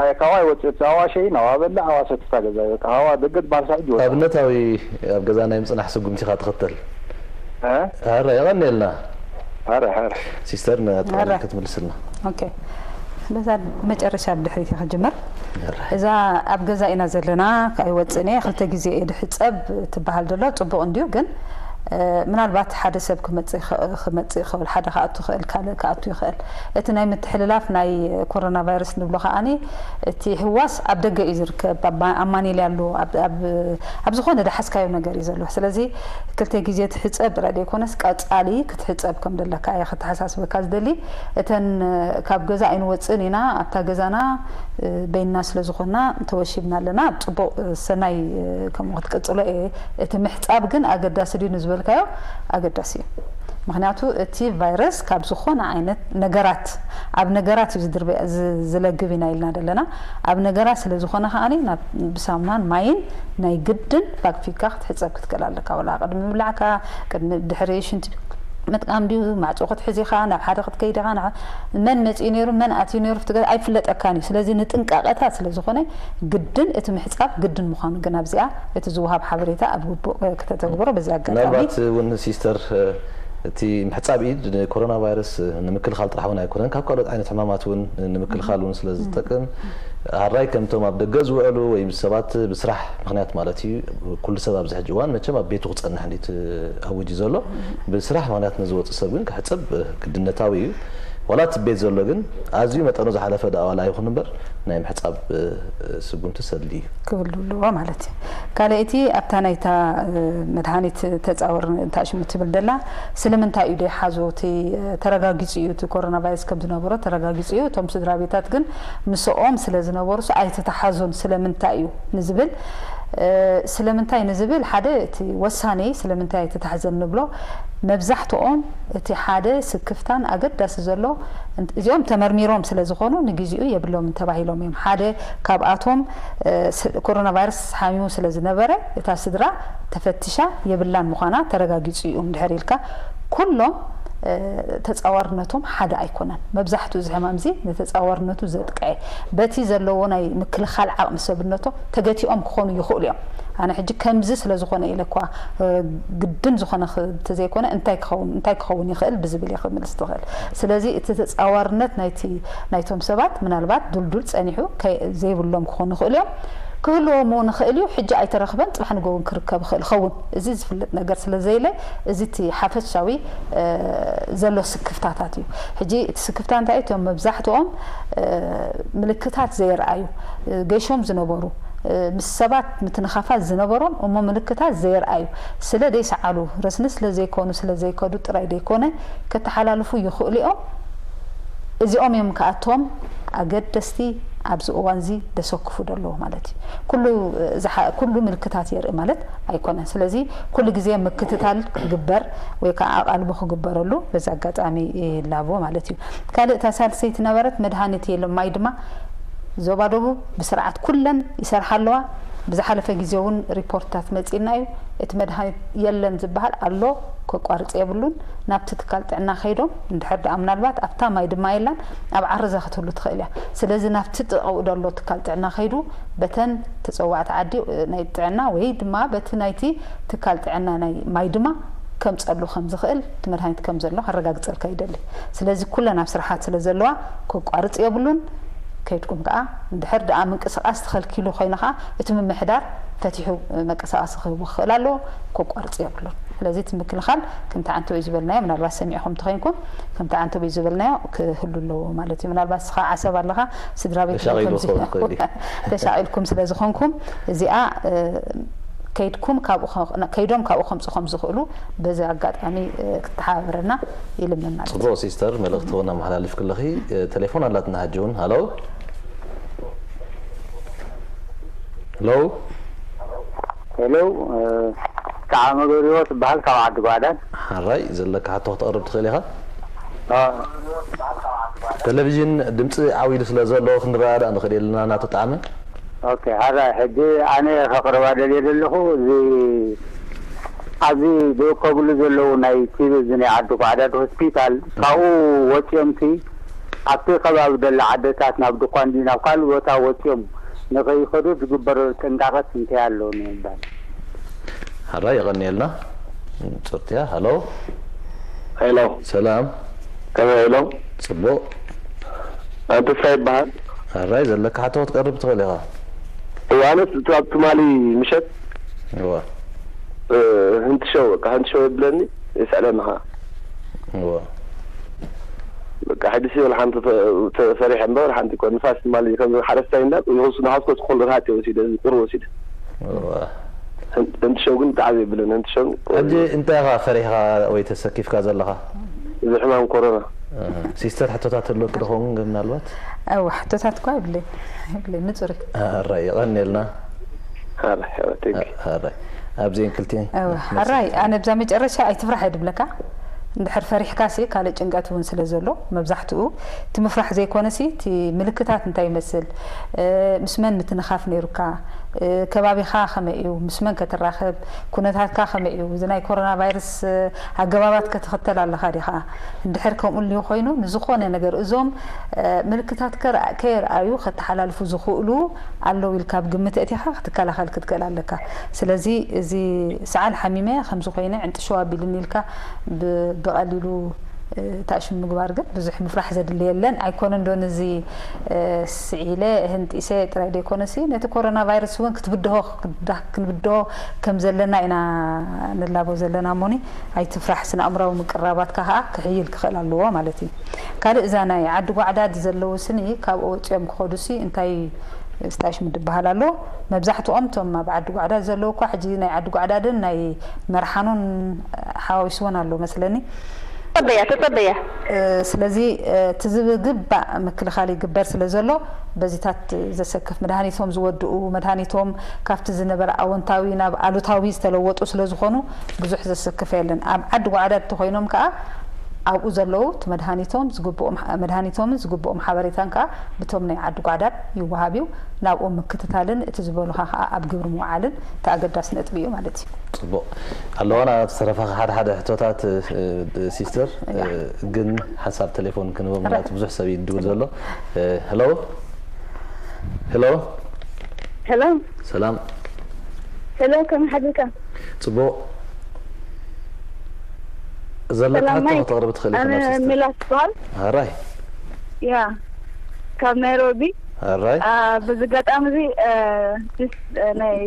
ኣይ ካዋ ይወፅእ እቲ ኣዋሸይ ናዋ በላ ኣዋሰት እታ ገዛ በቃ ሃዋ ደገ ትባልሳ ሕጂ ወፃ። ኣብነታዊ ኣብ ገዛ ናይ ምፅናሕ ስጉምቲ ኢኻ ትኽተል። ኣረ የቐንየልና። ኣረ ኣረ ሲስተር ነጥብ ክትምልስልና። ኦኬ በዛ መጨረሻ ብድሕሪት ክጅምር። እዛ ኣብ ገዛ ኢና ዘለና ኣይወፅን እየ ክልተ ግዜ እየ ድሕፀብ ትበሃል ዘሎ ፅቡቕ እንድዩ ግን ምናልባት ሓደ ሰብ ክመፅእ ይኽእል ሓደ ክኣቱ ይኽእል ካልእ ክኣቱ ይኽእል እቲ ናይ ምትሕልላፍ ናይ ኮሮና ቫይረስ ንብሎ ከዓኒ እቲ ህዋስ ኣብ ደገ እዩ ዝርከብ ኣብ ማኔልያ ኣሎ ኣብ ዝኾነ ዝሓዝካዮ ነገር እዩ ዘሎ ስለዚ ክልተ ግዜ ትሕፀብ ጥራይ ዘይኮነስ ቀፃሊ ክትሕፀብ ከም ዘለካ እየ ከተሓሳስበካ ዝደሊ እተን ካብ ገዛ ኣይንወፅእን ኢና ኣብታ ገዛና በይንና ስለ ዝኾንና ተወሺብና ኣለና ጽቡቕ ሰናይ ከምኡ ክትቅጽሎ እየ እቲ ምሕጻብ ግን ኣገዳሲ ድዩ ንዝበልካዮ ኣገዳሲ እዩ ምክንያቱ እቲ ቫይረስ ካብ ዝኾነ ዓይነት ነገራት ኣብ ነገራት እዩ ዝድርበ ዝለግብ ኢና ኢልና ዘለና ኣብ ነገራት ስለ ዝኾነ ከዓኒ ናብ ብሳሙናን ማይን ናይ ግድን ባክፊካ ክትሕጸብ ክትክእል ኣለካ ወላ ቅድሚ ምብላዕካ ቅድሚ ድሕሪ ሽንቲ ምጥቃም ድዩ ማዕጾ ክትሕዝ ኢኻ ናብ ሓደ ክትከይድ ኢኻ መን መፂኡ ነይሩ መን ኣትዩ ነይሩ ፍትገ ኣይፍለጠካን እዩ ስለዚ ንጥንቃቐታት ስለ ዝኾነ ግድን እቲ ምሕፃብ ግድን ምዃኑ ግን ኣብዚኣ እቲ ዝወሃብ ሓበሬታ ኣብ ግቡእ ከተተግብሮ በዚ ኣጋጣሚ ምናልባት እውን ሲስተር እቲ ምሕፃብ ኢድ ንኮሮና ቫይረስ ንምክልኻል ጥራሕ እውን ኣይኮነን ካብ ካልኦት ዓይነት ሕማማት እውን ንምክልኻል እውን ስለ ዝጠቅም ሃራይ ከምቶም ኣብ ደገ ዝውዕሉ ወይ ሰባት ብስራሕ ምክንያት ማለት እዩ ኩሉ ሰብ ኣብዚ ሕጂ እዋን መቸም ኣብ ቤቱ ክፀንሕ እንዲ ኣውጅ ዘሎ ብስራሕ ምክንያት ንዝወፅ ሰብ ግን ክሕፀብ ግድነታዊ እዩ ዋላ እቲ ቤት ዘሎ ግን ኣዝዩ መጠኑ ዝሓለፈ ዳኣዋላ ይኹን እምበር ናይ ምሕፃብ ስጉምቲ ሰድሊ እዩ ክብል ኣለዎ ማለት እዩ ካልእ እቲ ኣብታ ናይታ መድሃኒት ተፃወር እንታይ ሽሙ ትብል ደላ ስለምንታይ እዩ ደይሓዞ እቲ ተረጋጊፁ እዩ እቲ ኮሮና ቫይረስ ከም ዝነበሮ ተረጋጊፁ እዩ እቶም ስድራ ቤታት ግን ምስኦም ስለ ዝነበሩ ኣይተተሓዞን ስለምንታይ እዩ ንዝብል ስለምንታይ ንዝብል ሓደ እቲ ወሳኒ ስለምንታይ ኣይተታሕዘን ንብሎ መብዛሕትኦም እቲ ሓደ ስክፍታን ኣገዳሲ ዘሎ እዚኦም ተመርሚሮም ስለ ዝኾኑ ንግዚኡ የብሎምን ተባሂሎም እዮም ሓደ ካብኣቶም ኮሮና ቫይረስ ሓሚሙ ስለ ዝነበረ እታ ስድራ ተፈቲሻ የብላን ምዃና ተረጋጊፁ እዩ እንድሕር ኢልካ ኩሎም ተፃዋርነቶም ሓደ ኣይኮነን መብዛሕትኡ እዚ ሕማም እዚ ንተፃዋርነቱ ዘጥቅዐ በቲ ዘለዎ ናይ ምክልኻል ዓቕሚ ሰብነቶ ተገቲኦም ክኾኑ ይኽእሉ እዮም ኣነ ሕጂ ከምዚ ስለ ዝኾነ ኢለ እኳ ግድን ዝኾነ እንተዘይኮነ እንታይ ክኸውን እንታይ ክኸውን ይኽእል ብዝብል እየ ክምልስ ትኽእል ስለዚ እቲ ተፃዋርነት ናይቲ ናይቶም ሰባት ምናልባት ዱልዱል ፀኒሑ ዘይብሎም ክኾኑ ይኽእሉ እዮም ክህልዎም እውን ይኽእል እዩ ሕጂ ኣይተረኽበን ፅባሕ ንጎውን ክርከብ ይኽእል ይኸውን እዚ ዝፍለጥ ነገር ስለ ዘየለ እዚ እቲ ሓፈሻዊ ዘሎ ስክፍታታት እዩ ሕጂ እቲ ስክፍታ እንታይ እቶም መብዛሕትኦም ምልክታት ዘየርኣዩ ገሾም ዝነበሩ ምስ ሰባት ምትንኻፋት ዝነበሮም እሞ ምልክታት ዘየርኣዩ ስለ ዘይሰዓሉ ረስኒ ስለ ዘይኮኑ ስለ ዘይከዱ ጥራይ ዘይኮነ ከተሓላልፉ ይኽእሉ እዮም እዚኦም እዮም ከኣቶም ኣገደስቲ ኣብዚ እዋን እዚ ደሰክፉ ደለዉ ማለት እዩ ኩሉ ምልክታት የርኢ ማለት ኣይኮነን ስለዚ ኩሉ ግዜ ምክትታል ክግበር ወይ ከዓ ኣቓልቦ ክግበረሉ በዚ ኣጋጣሚ ይላቦ ማለት እዩ ካልእ እታ ሳልሰይቲ ነበረት መድሃኒት የሎም ማይ ድማ ዞባ ደቡብ ብስርዓት ኩለን ይሰርሓ ኣለዋ ብዝሓለፈ ግዜ እውን ሪፖርትታት መፂና እዩ እቲ መድሃኒት የለን ዝበሃል ኣሎ ከቋርፅ የብሉን ናብቲ ትካል ጥዕና ከይዶም እንድሕር ደኣ ምናልባት ኣብታ ማይ ድማ የላን ኣብ ዓርዛ ክትህሉ ትኽእል እያ ስለዚ ናብቲ ጥቕኡ ደሎ ትካል ጥዕና ከይዱ በተን ተፀዋዕቲ ዓዲ ናይ ጥዕና ወይ ድማ በቲ ናይቲ ትካል ጥዕና ናይ ማይ ድማ ከምጸሉ ከም ዝኽእል እቲ መድሃኒት ከም ዘሎ ከረጋግጸልካ ይደሊ። ስለዚ ኩለን ኣብ ስራሓት ስለ ዘለዋ ከቋርጽ የብሉን። ከይድኩም ከኣ እንድሕር ደኣ ምንቅስቓስ ተኸልኪሉ ኮይነ ከኣ እቲ ምምሕዳር ፈቲሑ መንቀሳቐሲ ክህቡ ክኽእል ኣለዎ። ከቋርጽ የብሉን። ስለዚ እቲ ምክልኻል ከምቲ ዓንተቦይ ዝበልናዮ ምናልባት ሰሚዕኹም እንተኾይንኩም ከምቲ ዓንተቦይ ዝበልናዮ ክህሉ ኣለዎ ማለት እዩ። ምናልባት ንስኻ ዓሰብ ኣለኻ ስድራ ቤት ተሻቒሉ ከምዚ ክኸውን ይኽእል እዩ። ተሻቒልኩም ስለ ዝኾንኩም እዚኣ ከይድኩም ካብኡ ከይዶም ካብኡ ከምፁ ከም ዝኽእሉ በዚ ኣጋጣሚ ክትተሓባበረና ይልምን ማለት እዩ። ፅቡቅ ሲስተር፣ መልእክቲ እውን ኣመሓላልፍ ክለኺ። ቴሌፎን ኣላትና ሕጂ እውን። ሃሎ ሄሎ። ሄሎ። ሰዓመ ገብሪዎ ትበሃል ካብ ዓዲ ጓዕዳን። ሓራይ ዘለካ ሕቶ ክተቕርብ ትኽእል ኢኻ። ቴሌቪዥን ድምፂ ዓው ኢሉ ስለ ዘሎ ክንረዳዳእ ንኽእል የለና እናተጣዕመ። ኦኬ፣ ሓራይ ሕጂ ኣነ ከቕርባ ደልየ ዘለኹ እዚ ኣብዚ ዝእከብሉ ዘለዉ ናይ ቲቪ እዚ ናይ ዓዲ ጓዕዳድ ሆስፒታል ካብኡ ወፂኦምሲ ኣብቲ ከባቢ ደለ ዓደታት ናብ ድኳን ድዩ ናብ ካልእ ቦታ ወፂኦም ንኸይኸዱ ዝግበረሉ ጥንቃቐስ እንታይ ኣሎ ንምባል። ሓራይ የቐንየልና። ፅርትያ ሃሎ ሄሎ ሰላም ከመይ ኢሎም ፅቡቕ ኣንተሳ ይበሃል ሓራይ ዘለካ ሕቶ ክትቀርብ ትኽእል ኢኻ እዋነት እቲ ኣብ ትማሊ ምሸት እዋ ህንቲ ሸው በቃ ህንቲ ሸው የብለኒ ይስዕለኒ ኸዓ እዋ በቃ ሕጂ ሲ ወላ ሓንቲ ተፈሪሐ እምበር ሓንቲ እኮ ንፋስ ትማሊ ከም ሓረስታይ እንዳ ንሱ ንሓስኮ ዝኮሎ ርሃት ወሲደ እዚ ቁር ወሲደ እዋ ህንቲ ሸው ግን ብጣዕሚ የብለኒ ህንቲ ሸው ሕጂ እንታይ ኢኻ ፈሪሕኻ ወይ ተሰኪፍካ ዘለኻ እዚ ሕማም ኮሮና ሲስተር ሕቶታት ኣለወኪ ዶ ኸውን ምናልባት እዋ ሕቶታት እኳ ይብለይ ይብለይ ንፁር እዩ ኣራይ የቐንየልና ሓራይ ሕወተይ ኣራይ ኣብዚአን ክልቲአን እዋ ሓራይ ኣነ ብዛ መጨረሻ ኣይትፍራሕ እየ ድብለካ እንድሕር ፈሪሕካ ሲ ካልእ ጭንቀት እውን ስለ ዘሎ መብዛሕትኡ እቲ ምፍራሕ ዘይኮነ ሲ እቲ ምልክታት እንታይ ይመስል ምስ መን ምትንኻፍ ነይሩካ ከባቢኻ ከመይ እዩ ምስ መን ከትራኸብ ኩነታትካ ከመይ እዩ እዚ ናይ ኮሮና ቫይረስ ኣገባባት ከትኽተል ኣለኻ ዲኻ እንድሕር ከምኡ ልዩ ኮይኑ ንዝኾነ ነገር እዞም ምልክታት ከየርኣዩ ከተሓላልፉ ዝኽእሉ ኣለዉ ኢልካ ኣብ ግምት ኣእቲኻ ክትከላኸል ክትክእል ኣለካ ስለዚ እዚ ሰዓል ሓሚመ ከምዚ ኮይነ ዕንጥሸው ኣቢሉኒ ኢልካ ብቐሊሉ ታእሽም ምግባር ግን ብዙሕ ምፍራሕ ዘድሊ የለን ኣይኮነን ዶ ንዚ ስዒለ ህንጢሰ ጥራይ ዘይኮነሲ ነቲ ኮሮና ቫይረስ እውን ክትብድሆ ክንብድሆ ከም ዘለና ኢና ንላቦ ዘለና እሞኒ ኣይትፍራሕ ስነ ኣእምራዊ ምቅራባትካ ከዓ ክሕይል ክኽእል ኣለዎ ማለት እዩ ካልእ እዛ ናይ ዓዲ ጓዕዳድ ዘለዉ ስኒ ካብኡ ወፂኦም ክኸዱሲ እንታይ ስታሽም ድበሃል ኣሎ መብዛሕትኦም ቶም ኣብ ዓዲ ጓዕዳድ ዘለዉ እኳ ሕጂ ናይ ዓዲ ጓዕዳድን ናይ መርሓኑን ሓዋዊስወን ኣሎ መስለኒ ተጸበያ ተጸበያ ስለዚ እቲ ዝግባእ ምክልኻል ይግበር ስለ ዘሎ በዚታት ዘሰክፍ መድሃኒቶም ዝወድኡ መድሃኒቶም ካብቲ ዝነበረ ኣወንታዊ ናብ ኣሉታዊ ዝተለወጡ ስለ ዝኾኑ ብዙሕ ዘሰክፍ የለን ኣብ ዓዲ ጓዕዳድ ተኮይኖም ከዓ ኣብኡ ዘለዉ እቲ መድሃኒቶም ዝግብኦም መድሃኒቶምን ዝግብኦም ሓበሬታን ከዓ ብቶም ናይ ዓዲ ጓዕዳድ ይወሃብ እዩ ናብኡ ምክትታልን እቲ ዝበሉኻ ከዓ ኣብ ግብሪ ምውዓልን እቲ ኣገዳሲ ነጥቢ እዩ ማለት እዩ ፅቡቅ ኣለዋና ዝተረፋኻ ሓደ ሓደ ሕቶታት ሲስተር ግን ሓሳብ ቴሌፎን ክንህቦ ምክንያቱ ብዙሕ ሰብ ይድውል ዘሎ ሄሎ ሄሎ ሄሎ ሰላም ሄሎ ከመይ ሓዲርካ ፅቡቅ ዘለካ ሰላም ሕቶ ማይክ ከተቕርብ ትኽእል ኢኻ ኣነ ናብ ሲስተር ሜላት ትበሃል ሃራይ ያ ካብ ናይሮቢ ሃራይ በዚ ኣጋጣሚ እዚ ናይ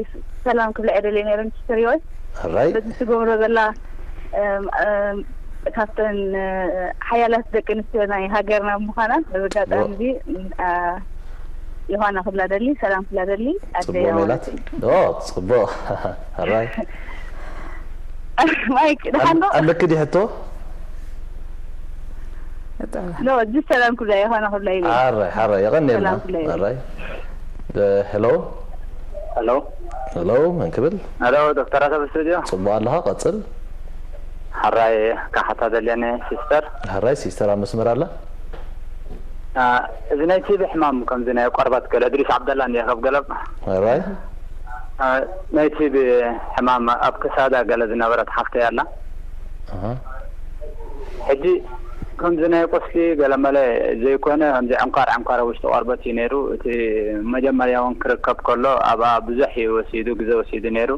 ሰላም ክብላ እየ ደልየ ነይረ ምስ ስተሪወይ ሃራይ በዚ ትገብሮ ዘላ ካብተን ሓያላት ደቂ ኣንስትዮ ናይ ሃገርና ምዃናን በዚ ኣጋጣሚ እዚ ዮሃና ክብላ ደሊ ሰላም ክብላ ደሊ ኣደይ ፅቡቅ ሜላት ማለት እዩ ኦ ፅቡቅ ሃራይ ማይክ ደሓን ዶ ኣለክ ዲ ሕቶ ኖ እዚ ሰላም ክብላ ዮሃና ክብላ ኢለ ሓራይ ሓራይ የቐንየልና ሰላም ክብላ ኢለ ሃራይ ሄሎ ሄሎ ሄሎ መን ክብል ሄሎ ዶክተር ኣሰብ ስቱዲዮ ፅቡቅ ኣለኻ ቀፅል ሓራይ ካሓታ ደልየኒ ሲስተር ሃራይ ሲስተር ኣብ መስመር ኣላ እዚ ናይ ቲቢ ሕማም ከምዚ ናይ ቆርበት ገለ እድሪስ ዓብደላ እንዲየ ካብ ገለብ ሃራይ ናይ ቲቢ ሕማም ኣብ ክሳዳ ገለ ዝነበረት ሓፍተይ ኣላ ሕጂ ከምዚ ናይ ቁስሊ ገለመለ ዘይኮነ ከምዚ ዕንኳር ዕንኳር ውሽጢ ቆርበት እዩ ነይሩ እቲ መጀመርያ እውን ክርከብ ከሎ ኣብኣ ብዙሕ እዩ ወሲዱ ግዜ ወሲዱ ነይሩ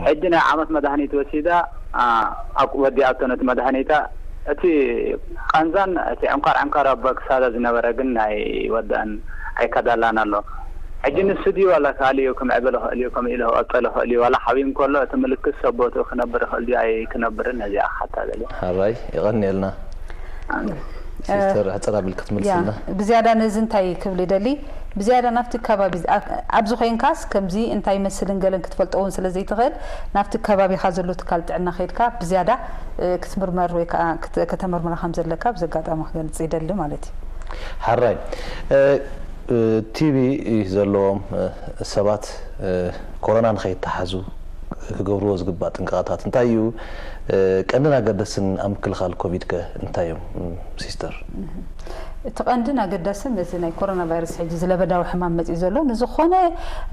ሕጂ ናይ ዓመት መድሃኒት ወሲዳ ኣ፣ ኣብ ወዲኣቶ ነቲ መድሃኒታ፣ እቲ ቃንዛን እቲ ዕንኳር ዕንኳር ኣብ ክሳዳ ዝነበረ ግን ናይ ወዳእን ኣይከዳላን ኣሎ። ሕጂ ንሱ ድዩ ዋላ ካልእ እዩ ክምዕብል ይኽእል እዩ፣ ከምኡ ኢሉ ክቕጽል ይኽእል እዩ፣ ዋላ ሓብዩ እንከሎ እቲ ምልክት ሰብ ቦትኡ ክነብር ይኽእል ድዩ ኣይክነብርን፣ ነዚኣ ክሓታ ደልየ። ሓራይ፣ የቐንየልና። ሲስተር፣ ሕጽር ኣቢልክ ትምልስልና። ብዝያዳ ነዚ እንታይ ክብል ይደሊ፣ ብዝያዳ ናብቲ ከባቢ፣ ኣብ- ኣብዚ ኮይንካስ ከምዚ እንታይ ይመስልን ገለን ክትፈልጦ እውን ስለ ዘይትኽእል፣ ናብቲ ከባቢኻ ዘሎ ትካል ጥዕና ከይድካ ብዝያዳ እ፣ ክትምርመር ወይ ከዓ ክት- ከተመርምራ ከም ዘለካ ብዚ ኣጋጣሚ ክገልጽ ይደሊ ማለት እዩ። ሓራይ፣ እ፣ እ፣ ቲቢ ዘለዎም እ፣ ሰባት እ፣ ኮሮና ንኸይተሓዙ ክገብርዎ ዝግባእ ጥንቃቐታት እንታይ እዩ? እ፣ ቀንድን ኣገደስን ኣብ ምክልኻል ኮቪድ ከ እንታይ እዮም፣ ም፣ ሲስተር? እቲ ቀንድን ኣገዳስን ነዚ ናይ ኮሮና ቫይረስ ሕጂ ዝለበዳዊ ሕማም መፅዩ ዘሎ ንዝኾነ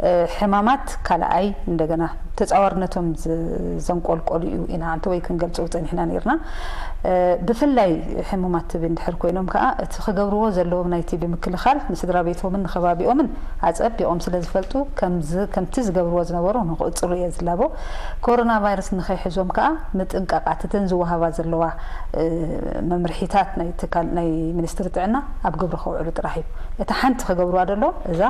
እ፣ ሕማማት ካልኣይ እንደገና ተፃዋርነቶም ዝ- ዘንቆልቆሉ እዩ ኢና እንተ ወይ ክንገልፁ ፀኒሕና ነርና። እ፣ ብፍላይ ሕሙማት ቲቢ እንድሕር ኮይኖም ከዓ እቲ ክገብርዎ ዘለዎም ናይ ቲቢ ምክልኻል ንስድራ ቤቶምን ንከባቢኦምን ኣፀቢቖም ስለ ዝፈልጡ ከምዚ ከምቲ ዝገብርዎ ዝነበሩ ንክቕፅሉ እየ ዝላቦ። ኮሮና ቫይረስ ንኸይሕዞም ከዓ ምጥንቃቓት እተን ዝወሃባ ዘለዋ እ፣ መምርሒታት ናይ ትካል ናይ ሚኒስትሪ ጥዕና ኣብ ግብሪ ከውዕሉ ጥራሕ እዩ። እታ ሓንቲ ክገብርዋ ደሎ እዛ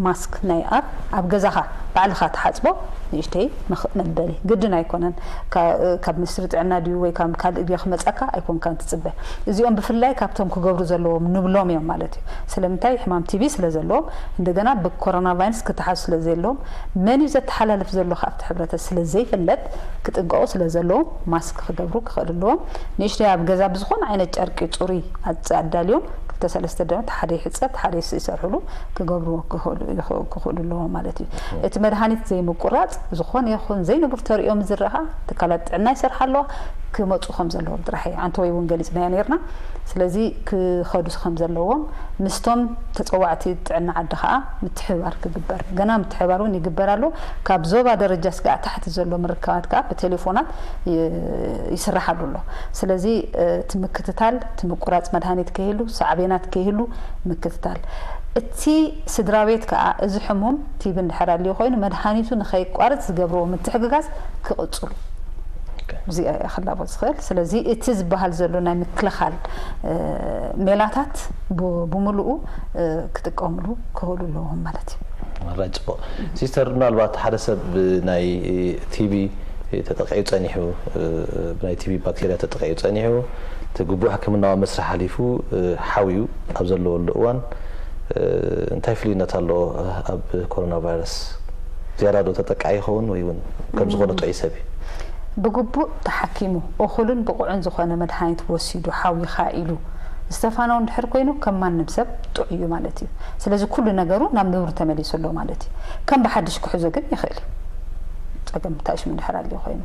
ማስክ ናይ ኣብ ኣብ ገዛኻ ባዕልኻ ትሓፅቦ ንእሽተይ ምኽ- መበሊ ግድን ኣይኮነን። ካ- ካብ ሚኒስትሪ ጥዕና ድዩ ወይ ካብ ካልእ ድዮ ክመፀካ ኣይኮንካን ትፅበ። እዚኦም ብፍላይ ካብቶም ክገብሩ ዘለዎም ንብሎም እዮም ማለት እዩ። ስለምንታይ? ሕማም ቲቢ ስለ ዘለዎም፣ እንደገና ብኮሮና ቫይረስ ክተሓዙ ስለ ዘለዎም፣ መን እዩ ዘተሓላልፍ ዘሎ ካብቲ ሕብረተሰብ ስለ ዘይፍለጥ፣ ክጥንቀቑ ስለ ዘለዎም ማስክ ክገብሩ ክኽእሉ ኣለዎም። ንእሽተይ ኣብ ገዛ ብዝኾነ ዓይነት ጨርቂ ፅሩይ ኣፅ- ኣዳልዮም ክልተ ሰለስተ ደመት ሓደ ይሕፀብ ሓደ ይስ- ይሰርሕሉ ክገብርዎ ክኽእሉ ይኽ- ክኽእሉ ኣለዎም ማለት እዩ። እቲ መድሃኒት ዘይምቁራፅ፣ ዝኾነ ይኹን ዘይንቡር ተርእዮም ዝረኻ ትካላት ጥዕና ይሰርሓ ኣለዋ፣ ክመፁ ከም ዘለዎም ጥራሕ እዩ። ኣንተ ወይ እውን ገሊፅናዮ ነርና። ስለዚ ክኸዱ ከም ዘለዎም ምስቶም ተፀዋዕቲ ጥዕና ዓዲ ከዓ ምትሕብባር ክግበር፣ ገና ምትሕብባር እውን ይግበር ኣሎ። ካብ ዞባ ደረጃ ስጋዕ ታሕቲ ዘሎ ምርካባት ከዓ ብቴሌፎናት ይ- ይስራሓሉ ኣሎ። ስለዚ እቲ ምክትታል፣ እቲ ምቁራፅ መድሃኒት ከይህሉ፣ ሳዕቤናት ከይህሉ ምክትታል። እቲ ስድራ ቤት ከዓ እዚ ሕሙም ቲቢ እንድሕር ኣልዩ ኮይኑ መድሃኒቱ ንኸይቋርፅ ዝገብርዎ ምትሕግጋዝ ክቕፅሉ እዚኣ እያ ክላቦ ዝኽእል። ስለዚ እቲ ዝበሃል ዘሎ ናይ ምክልኻል እ፣ ሜላታት ብ- ብምሉኡ እ፣ ክጥቀምሉ ክኽእሉ ኣለዎም ማለት እዩ። ማራይ ጽቡቕ። ሲስተር፣ ምናልባት ሓደ ሰብ ናይ ቲቢ ተጠቂዑ ጸኒሑ፣ እ፣ ብናይ ቲቢ ባክቴርያ ተጠቂዑ ጸኒሑ፣ እቲ ግቡእ ሕክምናዊ መስርሕ ሓሊፉ፣ እ፣ ሓውዩ ኣብ ዘለወሉ እዋን፣ እ፣ እንታይ ፍልይነት ኣለዎ ኣብ ኮሮና ቫይረስ? ዝያዳ ዶ ተጠቃዒ ይኸውን ወይ እውን ከም ዝኾነ ጥዑይ ሰብ እዩ? ብግቡእ ተሓኪሙ፣ እኹልን ብቑዕን ዝኾነ መድሃኒት ወሲዱ፣ ሓዊኻ ኢሉ ዝተፋነው እንድሕር ኮይኑ፣ ከም ማንም ሰብ ጥዑይ እዩ ማለት እዩ። ስለዚ ኩሉ ነገሩ ናብ ንቡር ተመሊሱ ኣሎ ማለት እዩ። ከም ብሓድሽ ክሕዞ ግን ይኽእል እዩ። ጸገም ታሽሙ እንድሕር ኣልዩ ኮይኑ፣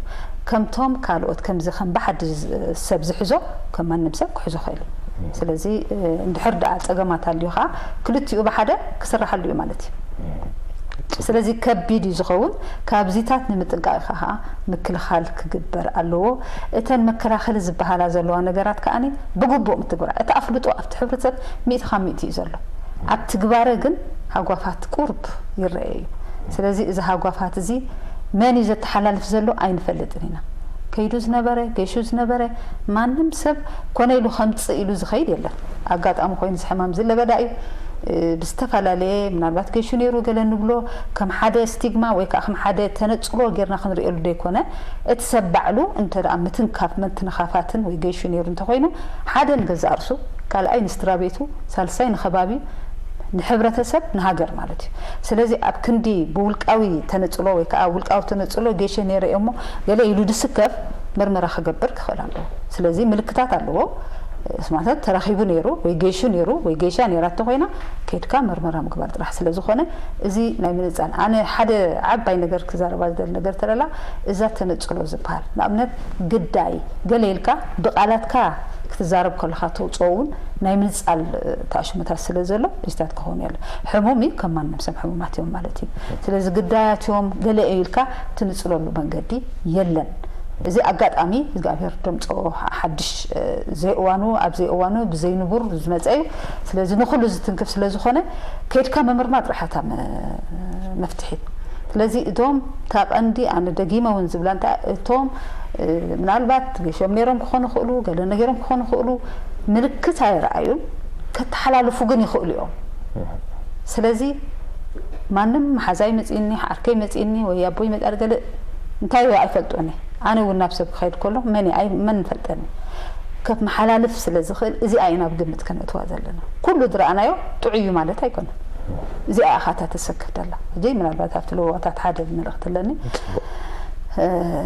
ከምቶም ካልኦት ከምዚ ከም ብሓድሽ ዝ- ሰብ ዝሕዞ፣ ከም ማንም ሰብ ክሕዞ ይኽእል እዩ። ስለዚ እ፣ እንድሕር ደኣ ጸገማት ኣልዩ ከዓ ክልቲኡ ብሓደ ክስራሓሉ እዩ ማለት እዩ። ስለዚ ከቢድ እዩ ዝኸውን። ካብዚታት ንምጥንቃቕ ከዓ ምክልኻል ክግበር ኣለዎ። እተን መከላኸሊ ዝበሃላ ዘለዋ ነገራት ከዓኒ ብግቡእ ምትግባር። እቲ ኣፍልጦ ኣብቲ ሕብረተሰብ ሚእቲ ካብ ሚእቲ እዩ ዘሎ። ኣብ ትግባረ ግን ሃጓፋት ቁርብ ይረአ እዩ። ስለዚ እዚ ሃጓፋት እዚ መን እዩ ዘተሓላልፍ ዘሎ ኣይንፈልጥን ኢና። ከይዱ ዝነበረ፣ ገይሹ ዝነበረ ማንም ሰብ ኮነ ኢሉ ከምጽእ ኢሉ ዝኸይድ የለን። ኣጋጣሚ ኮይኑ እዚ ሕማም እዚ ለበዳ እዩ። እ፣ ብዝተፈላለየ ምናልባት ገይሹ ነይሩ ገለ ንብሎ ከም ሓደ ስቲግማ ወይ ከዓ ከም ሓደ ተነጽሎ ጌርና ክንርእየሉ ዘይኮነ፣ እቲ ሰብ ባዕሉ እንተ ደኣ ምትንካፍ ምትንኻፋትን ወይ ገይሹ ነይሩ እንተኾይኑ፣ ሓደ ንገዛእ ርእሱ፣ ካልኣይ ንስድራ ቤቱ፣ ሳልሳይ ንኸባቢ፣ ንሕብረተሰብ፣ ንሃገር ማለት እዩ። ስለዚ ኣብ ክንዲ ብውልቃዊ ተነጽሎ ወይ ከዓ ውልቃዊ ተነጽሎ ገይሸ ነይረ እየ እሞ ገለ ኢሉ ድስከፍ ምርመራ ክገብር ክኽእል ኣለዎ። ስለዚ ምልክታት ኣለዎ። ማለት ተራኺቡ ነይሩ ወይ ገይሹ ነይሩ ወይ ገይሻ ነይራ እንተኾይና ከይድካ ምርመራ ምግባር ጥራሕ ስለ ዝኾነ እዚ ናይ ምንጻል ኣነ ሓደ ዓባይ ነገር ክዛረባ ዝደሊ ነገር ተለላ እዛ ተነጽሎ ዝበሃል ንኣብነት ግዳይ ገለ ኢልካ ብቓላትካ ክትዛረብ ከለኻ ተውፅኦ እውን ናይ ምንጻል እ፣ ተኣሽሞታት ስለ ዘሎ ሪስታት ክኾኑ ያለ ሕሙም እዩ ከም ማንም ሰብ ሕሙማት እዮም ማለት እዩ። ስለዚ ግዳያት እዮም ገለ እዩ ኢልካ ትንጽለሉ መንገዲ የለን። እዚ ኣጋጣሚ እግዚኣብሔር ደምፅኦ ሓድሽ እ፣ ዘይእዋኑ ኣብ ዘይእዋኑ ብዘይንቡር ዝመፀ እዩ። ስለዚ ንኩሉ ዝትንክፍ ስለ ዝኾነ ከይድካ ምምርማር ጥራሓታ መ- መፍትሒ ስለዚ እቶም እታ ቀንዲ ኣነ ደጊመ እውን ዝብላ እንታይ እቶም ምናልባት ገሾም ነይሮም ክኾኑ ይኽእሉ፣ ገለ ነገሮም ክኾኑ ይኽእሉ፣ ምልክት ኣይረኣዩን፣ ከተሓላልፉ ግን ይኽእሉ እዮም። ስለዚ ማንም መሓዛይ መፂእኒ፣ ዓርከይ መፂእኒ ወይ ኣቦይ መፃ ገለ እንታይ ኣይፈልጦኒ። ኣነ እውን ናብ ሰብ ክኸይድ ከሎ መን ኣይ መን ፈልጠኒ ከመሓላልፍ ስለ ዝኽእል እዚኣ ኢና ኣብ ግምት ከነእትዋ ዘለና። ኩሉ ዝረኣናዮ ጥዑይ እዩ ማለት ኣይኮነን። እዚኣ ኢኻ እታ ተሰክፍ ደላ። ሕጂ ምናልባት ኣብቲ ለዋታት ሓደ መልእኽቲ ኣለኒ።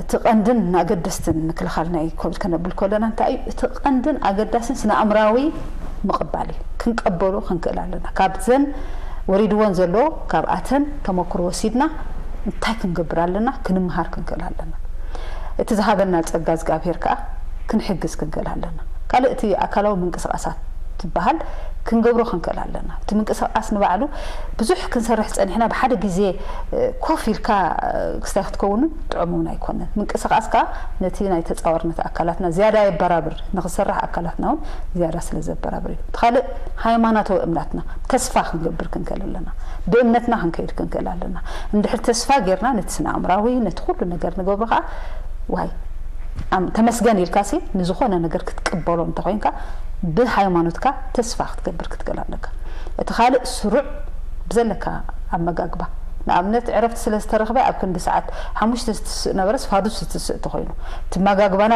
እቲ ቀንድን ኣገደስትን ምክልኻል ናይ ኮቪድ ከነብል ከለና እንታይ እዩ እቲ ቀንድን ኣገዳስን ስነ ኣእምራዊ ምቕባል እዩ። ክንቀበሎ ክንክእል ኣለና። ካብዘን ወሪድወን ዘሎ ካብኣተን ተመክሮ ወሲድና እንታይ ክንገብር ኣለና? ክንምሃር ክንክእል ኣለና። እቲ ዝሃበና ጸጋ እግዚኣብሔር ከኣ ክንሕግዝ ክንክእል ኣለና። ካልእ እቲ ኣካላዊ ምንቅስቓሳት ትበሃል ክንገብሮ ክንክእል ኣለና። እቲ ምንቅስቓስ ንባዕሉ ብዙሕ ክንሰርሕ ጸኒሕና ብሓደ ግዜ ኮፍ ኢልካ ክስታይ ክትከውንን ጥዑም እውን ኣይኮነን። ምንቅስቓስ ከኣ ነቲ ናይ ተጻዋርነት ኣካላትና ዝያዳ የበራብር፣ ንኽሰርሕ ኣካላትና እውን ዝያዳ ስለ ዘበራብር እዩ። እቲ ካልእ ሃይማኖታዊ እምነትና ተስፋ ክንገብር ክንክእል ኣለና። ብእምነትና ክንከይድ ክንክእል ኣለና። እንድሕር ተስፋ ጌርና ነቲ ስነ ኣእምራዊ ነቲ ኩሉ ነገር ንገብሮ ከኣ ዋይ ተመስገን ኢልካሲ ንዝኾነ ነገር ክትቅበሎ እንተኾይንካ ብሃይማኖትካ ተስፋ ክትገብር ክትክእል ኣለካ። እቲ ካልእ ስሩዕ ብዘለካ ኣመጋግባ ንኣብነት ዕረፍቲ ስለ ዝተረኽበ ኣብ ክንዲ ሰዓት ሓሙሽተ ዝትስእ ነበረስ ፋዱስ ዝትስእ እንተኾይኑ እቲ ኣመጋግባና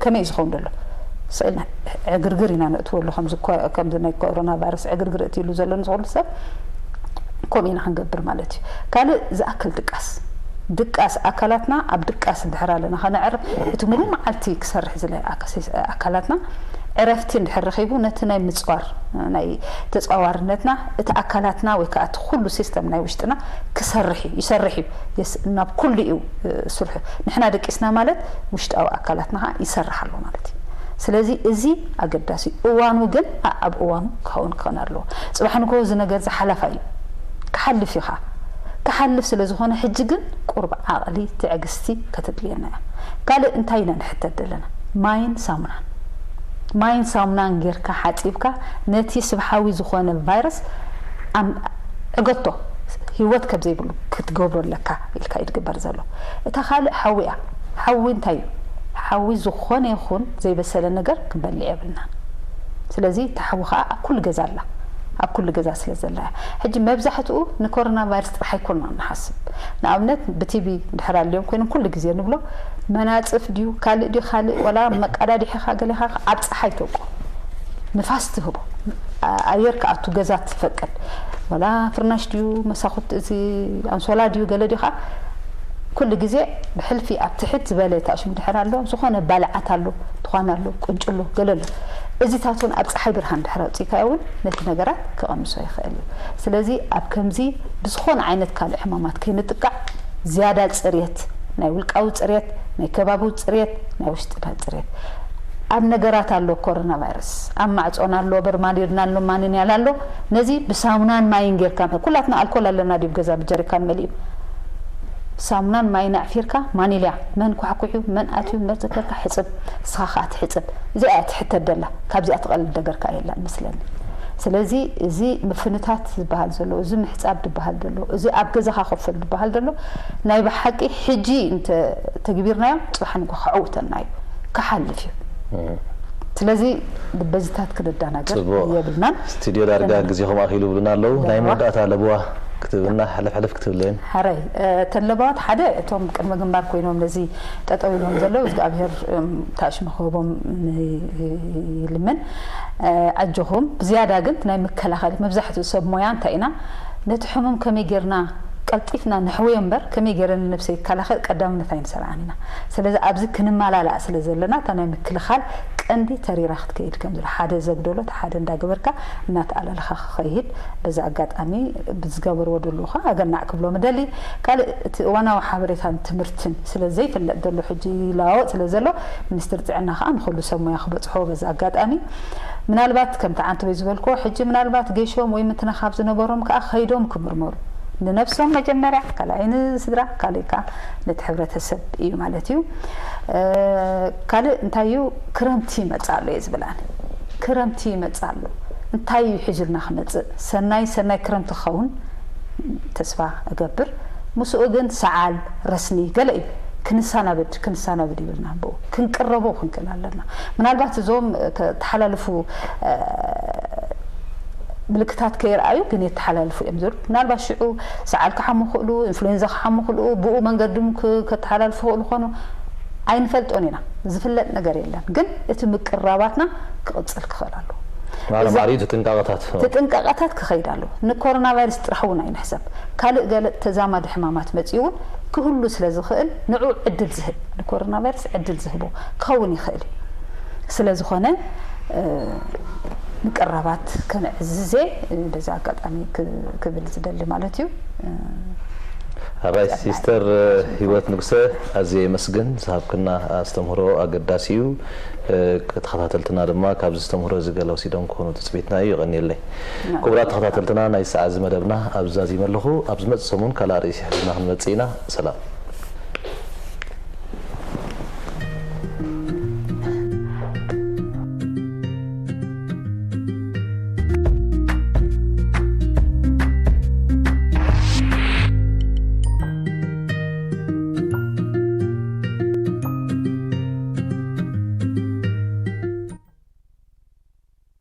ከመይ እዩ ዝኸውን ዘሎ ስእልና ዕግርግር ኢና ነእትወሉ ከምዚ ናይ ኮሮና ቫይረስ ዕግርግር እትሉ ዘሎ ንዝኾሉ ሰብ ከምኡ ኢና ክንገብር ማለት እዩ። ካልእ ዝኣክል ድቃስ ድቃስ ኣካላትና ኣብ ድቃስ እንድሕር ኣለና ከነዕርፍ እቲ ሙሉእ መዓልቲ ክሰርሕ ዝለ ኣካላትና ዕረፍቲ እንድሕር ረኺቡ ነቲ ናይ ምፅዋር ናይ ተፃዋርነትና እቲ ኣካላትና ወይ ከዓ እቲ ኩሉ ሲስተም ናይ ውሽጥና ክሰርሕ እዩ ይሰርሕ እዩ ናብ ኩሉ እዩ ስርሑ። ንሕና ደቂስና ማለት ውሽጣዊ ኣካላትና ከዓ ይሰርሕ ኣሎ ማለት እዩ። ስለዚ እዚ ኣገዳሲ እዩ። እዋኑ ግን ኣብ እዋኑ ክኸውን ክኸውን ኣለዎ። ፅባሕ ንግሆ እዚ ነገር ዝሓላፋ እዩ። ክሓልፍ ኢኻ ክሓልፍ ስለ ዝኾነ ሕጂ ግን ቁርብ ዓቕሊ ትዕግስቲ ከተድልየና እያ። ካልእ እንታይ ኢና ንሕተት ዘለና? ማይን ሳሙናን ማይን ሳሙናን ጌርካ ሓፂብካ ነቲ ስብሓዊ ዝኾነ ቫይረስ ዕገቶ ህይወት ከም ዘይብሉ ክትገብሮ ኣለካ ኢልካ እዩ ዝግበር ዘሎ። እታ ካልእ ሓዊ እያ። ሓዊ እንታይ እዩ? ሓዊ ዝኾነ ይኹን ዘይበሰለ ነገር ክንበልዕ የብልና። ስለዚ እታ ሓዊ ከዓ ኣብ ኩሉ ገዛ ኣላ። ኣብ ኩሉ ገዛ ስለ ዘላ እያ። ሕጂ መብዛሕትኡ ንኮሮና ቫይረስ ጥራሕ ኣይኮንና ንሓስብ። ንኣብነት ብቲቢ ድሕር ኣልዮም ኮይኖም ኩሉ ግዜ ንብሎ መናፅፍ ድዩ ካልእ ድዩ ካልእ ወላ መቃዳድሒኻ ገሌኻ ኣብ ፀሓይ ተውቆ ንፋስ ትህቦ ኣየር ክኣቱ ገዛ ትፈቅድ ወላ ፍርናሽ ድዩ መሳኹት እዚ ኣንሶላ ድዩ ገለ ድዩ ከዓ ኩሉ ግዜ ብሕልፊ ኣብ ትሕት ዝበለ ታሽም ድሕር ኣሎ ዝኾነ ባልዓት ኣሎ ትኳን ኣሎ ቁንጭሎ ገለ ኣሎ እዚታቱን ኣብ ፀሓይ ብርሃን ድሕር ኣውፅኢካ እውን ነቲ ነገራት ክቐንሶ ይኽእል እዩ። ስለዚ ኣብ ከምዚ ብዝኾነ ዓይነት ካልእ ሕማማት ከይንጥቃዕ ዝያዳ ፅርየት ናይ ውልቃዊ ፅርየት ናይ ከባቢ ፅርየት ናይ ውሽጥና ፅርየት ኣብ ነገራት ኣሎ ኮሮና ቫይረስ ኣብ ማዕፆና ኣሎ በርማዲርና ኣሎ ማንንያል ኣሎ ነዚ ብሳሙናን ማይን ጌርካ ኩላትና ኣልኮል ኣለና ድዩ ገዛ ብጀሪካን መሊኡ ሳሙናን ማይን ኣዕፊርካ ማንልያ መን ኳሕኩሑ መን ኣትዩ መን ዘከርካ ሕፅብ ንስኻ ከዓ ትሕፅብ እዚኣ እያ ትሕተት ደላ ካብዚኣ ትቐልል ነገር ከዓ የላን መስለኒ ስለዚ እዚ ምፍንታት ዝበሃል ዘሎ እዚ ምሕፃብ ዝበሃል ዘሎ እዚ ኣብ ገዛኻ ኮፈል ዝበሃል ዘሎ ናይ ብሓቂ ሕጂ እንተ ተግቢርናዮ ፅባሕ ንጎ ከዕውተና እዩ ክሓልፍ እዩ ስለዚ በዚታት ክንዳናገር የብልናን። ስቱድዮ ዳርጋ ግዜኹም ኣኺሉ ይብሉና ኣለዉ። ናይ መወዳእታ ለበዋ ክትብልና ሕልፍ ሕልፍ ክትብለየን። ሕራይ እተን ለበዋት ሓደ እቶም ቅድመ ግንባር ኮይኖም ነዚ ጠጠው ኢሎም ዘለዉ እግዚኣብሔር ታሽሙ ክህቦም ይልምን። ኣጆኹም ብዝያዳ ግን ናይ መከላኸሊ መብዛሕትኡ ሰብ ሞያ እንታይ ኢና ነቲ ሕሙም ከመይ ጌርና ቀልጢፍና ነሕውዮ እምበር ከመይ ገይረ ንነብሰይ ይከላኸል ቀዳምነት ኣይንሰርዓን ኢና። ስለዚ ኣብዚ ክንመላላእ ስለ ዘለና እታ ናይ ምክልኻል ቀንዲ ተሪራ ክትከይድ ከም ዝለ ሓደ ዘግደሎ እቲ ሓደ እንዳገበርካ እናተኣላልኻ ክኸይድ በዚ ኣጋጣሚ ብዝገበርዎ ደለዉ ከዓ ኣገናዕ ክብሎም እደሊ። ካልእ እቲ እዋናዊ ሓበሬታን ትምህርትን ስለ ዘይፍለጥ ዘሎ ሕጂ ይለዋወጥ ስለ ዘሎ ሚኒስትሪ ጥዕና ከዓ ንኩሉ ሰብ ሞያ ክበፅሖ በዚ ኣጋጣሚ ምናልባት ከምቲ ዓንተወይ ዝበልክዎ ሕጂ ምናልባት ጌሾም ወይ ምትንኻፍ ዝነበሮም ከዓ ከይዶም ክምርመሩ ንነብሶም መጀመርያ ካልኣይ ንስድራ ካልእ ከዓ ነቲ ሕብረተሰብ እዩ ማለት እዩ። ካልእ እንታይ እዩ ክረምቲ ይመፅእ ኣሎ እየ ዝብል ኣነ ክረምቲ ይመፅእ ኣሎ እንታይ እዩ ሒዙልና ክመፅእ ሰናይ ሰናይ ክረምቲ ክኸውን ተስፋ እገብር። ምስኡ ግን ሰዓል፣ ረስኒ፣ ገለ እዩ። ክንሰናበድ፣ ክንሰናበድ ይብልና ብኡ። ክንቅረቦ ክንክእል ኣለና። ምናልባት እዞም ተሓላልፉ ምልክታት ከይረኣዩ ግን የተሓላልፉ እዮም ዝብሉ። ምናልባት ሽዑ ሰዓል ክሓሙ ክእሉ፣ ኢንፍሉዌንዛ ክሓሙ ክእሉ፣ ብኡ መንገድም ከተሓላልፉ ክእሉ ኾኑ ኣይንፈልጦን ኢና። ዝፍለጥ ነገር የለን። ግን እቲ ምቅራባትና ክቕፅል ክኽእል ኣለዎ። ማዕረ ማዕሪኡ እቲ ጥንቃቐታት እቲ ጥንቃቐታት ክኸይድ ኣለዎ። ንኮሮና ቫይረስ ጥራሕ እውን ኣይንሕሰብ። ካልእ ገለ ተዛማዲ ሕማማት መፂኡ እውን ክህሉ ስለ ዝኽእል ንዑ ዕድል ዝህብ፣ ንኮሮና ቫይረስ ዕድል ዝህቦ ክኸውን ይኽእል እዩ። ስለ ዝኾነ ምቅራባት ከነዕዝዝ እየ በዚ ኣጋጣሚ ክብል ዝደሊ ማለት እዩ። ኣራይ ሲስተር ህይወት ንጉሰ ኣዝየ የመስግን። ዝሃብክና ኣስተምህሮ ኣገዳሲ እዩ። ተኸታተልትና ድማ ካብዚ ኣስተምህሮ እዚ ገለ ወሲዶም ክኾኑ ትፅቢትና እዩ። የቐንየለይ። ክቡራት ተኸታተልትና ናይ ሰዓት እዚ መደብና ኣብዚ ዛዚመ ኣለኹ። ኣብ ዝመፅእ ሰሙን ካልእ ኣርእስቲ ሒዝና ክንመፅእ ኢና። ሰላም።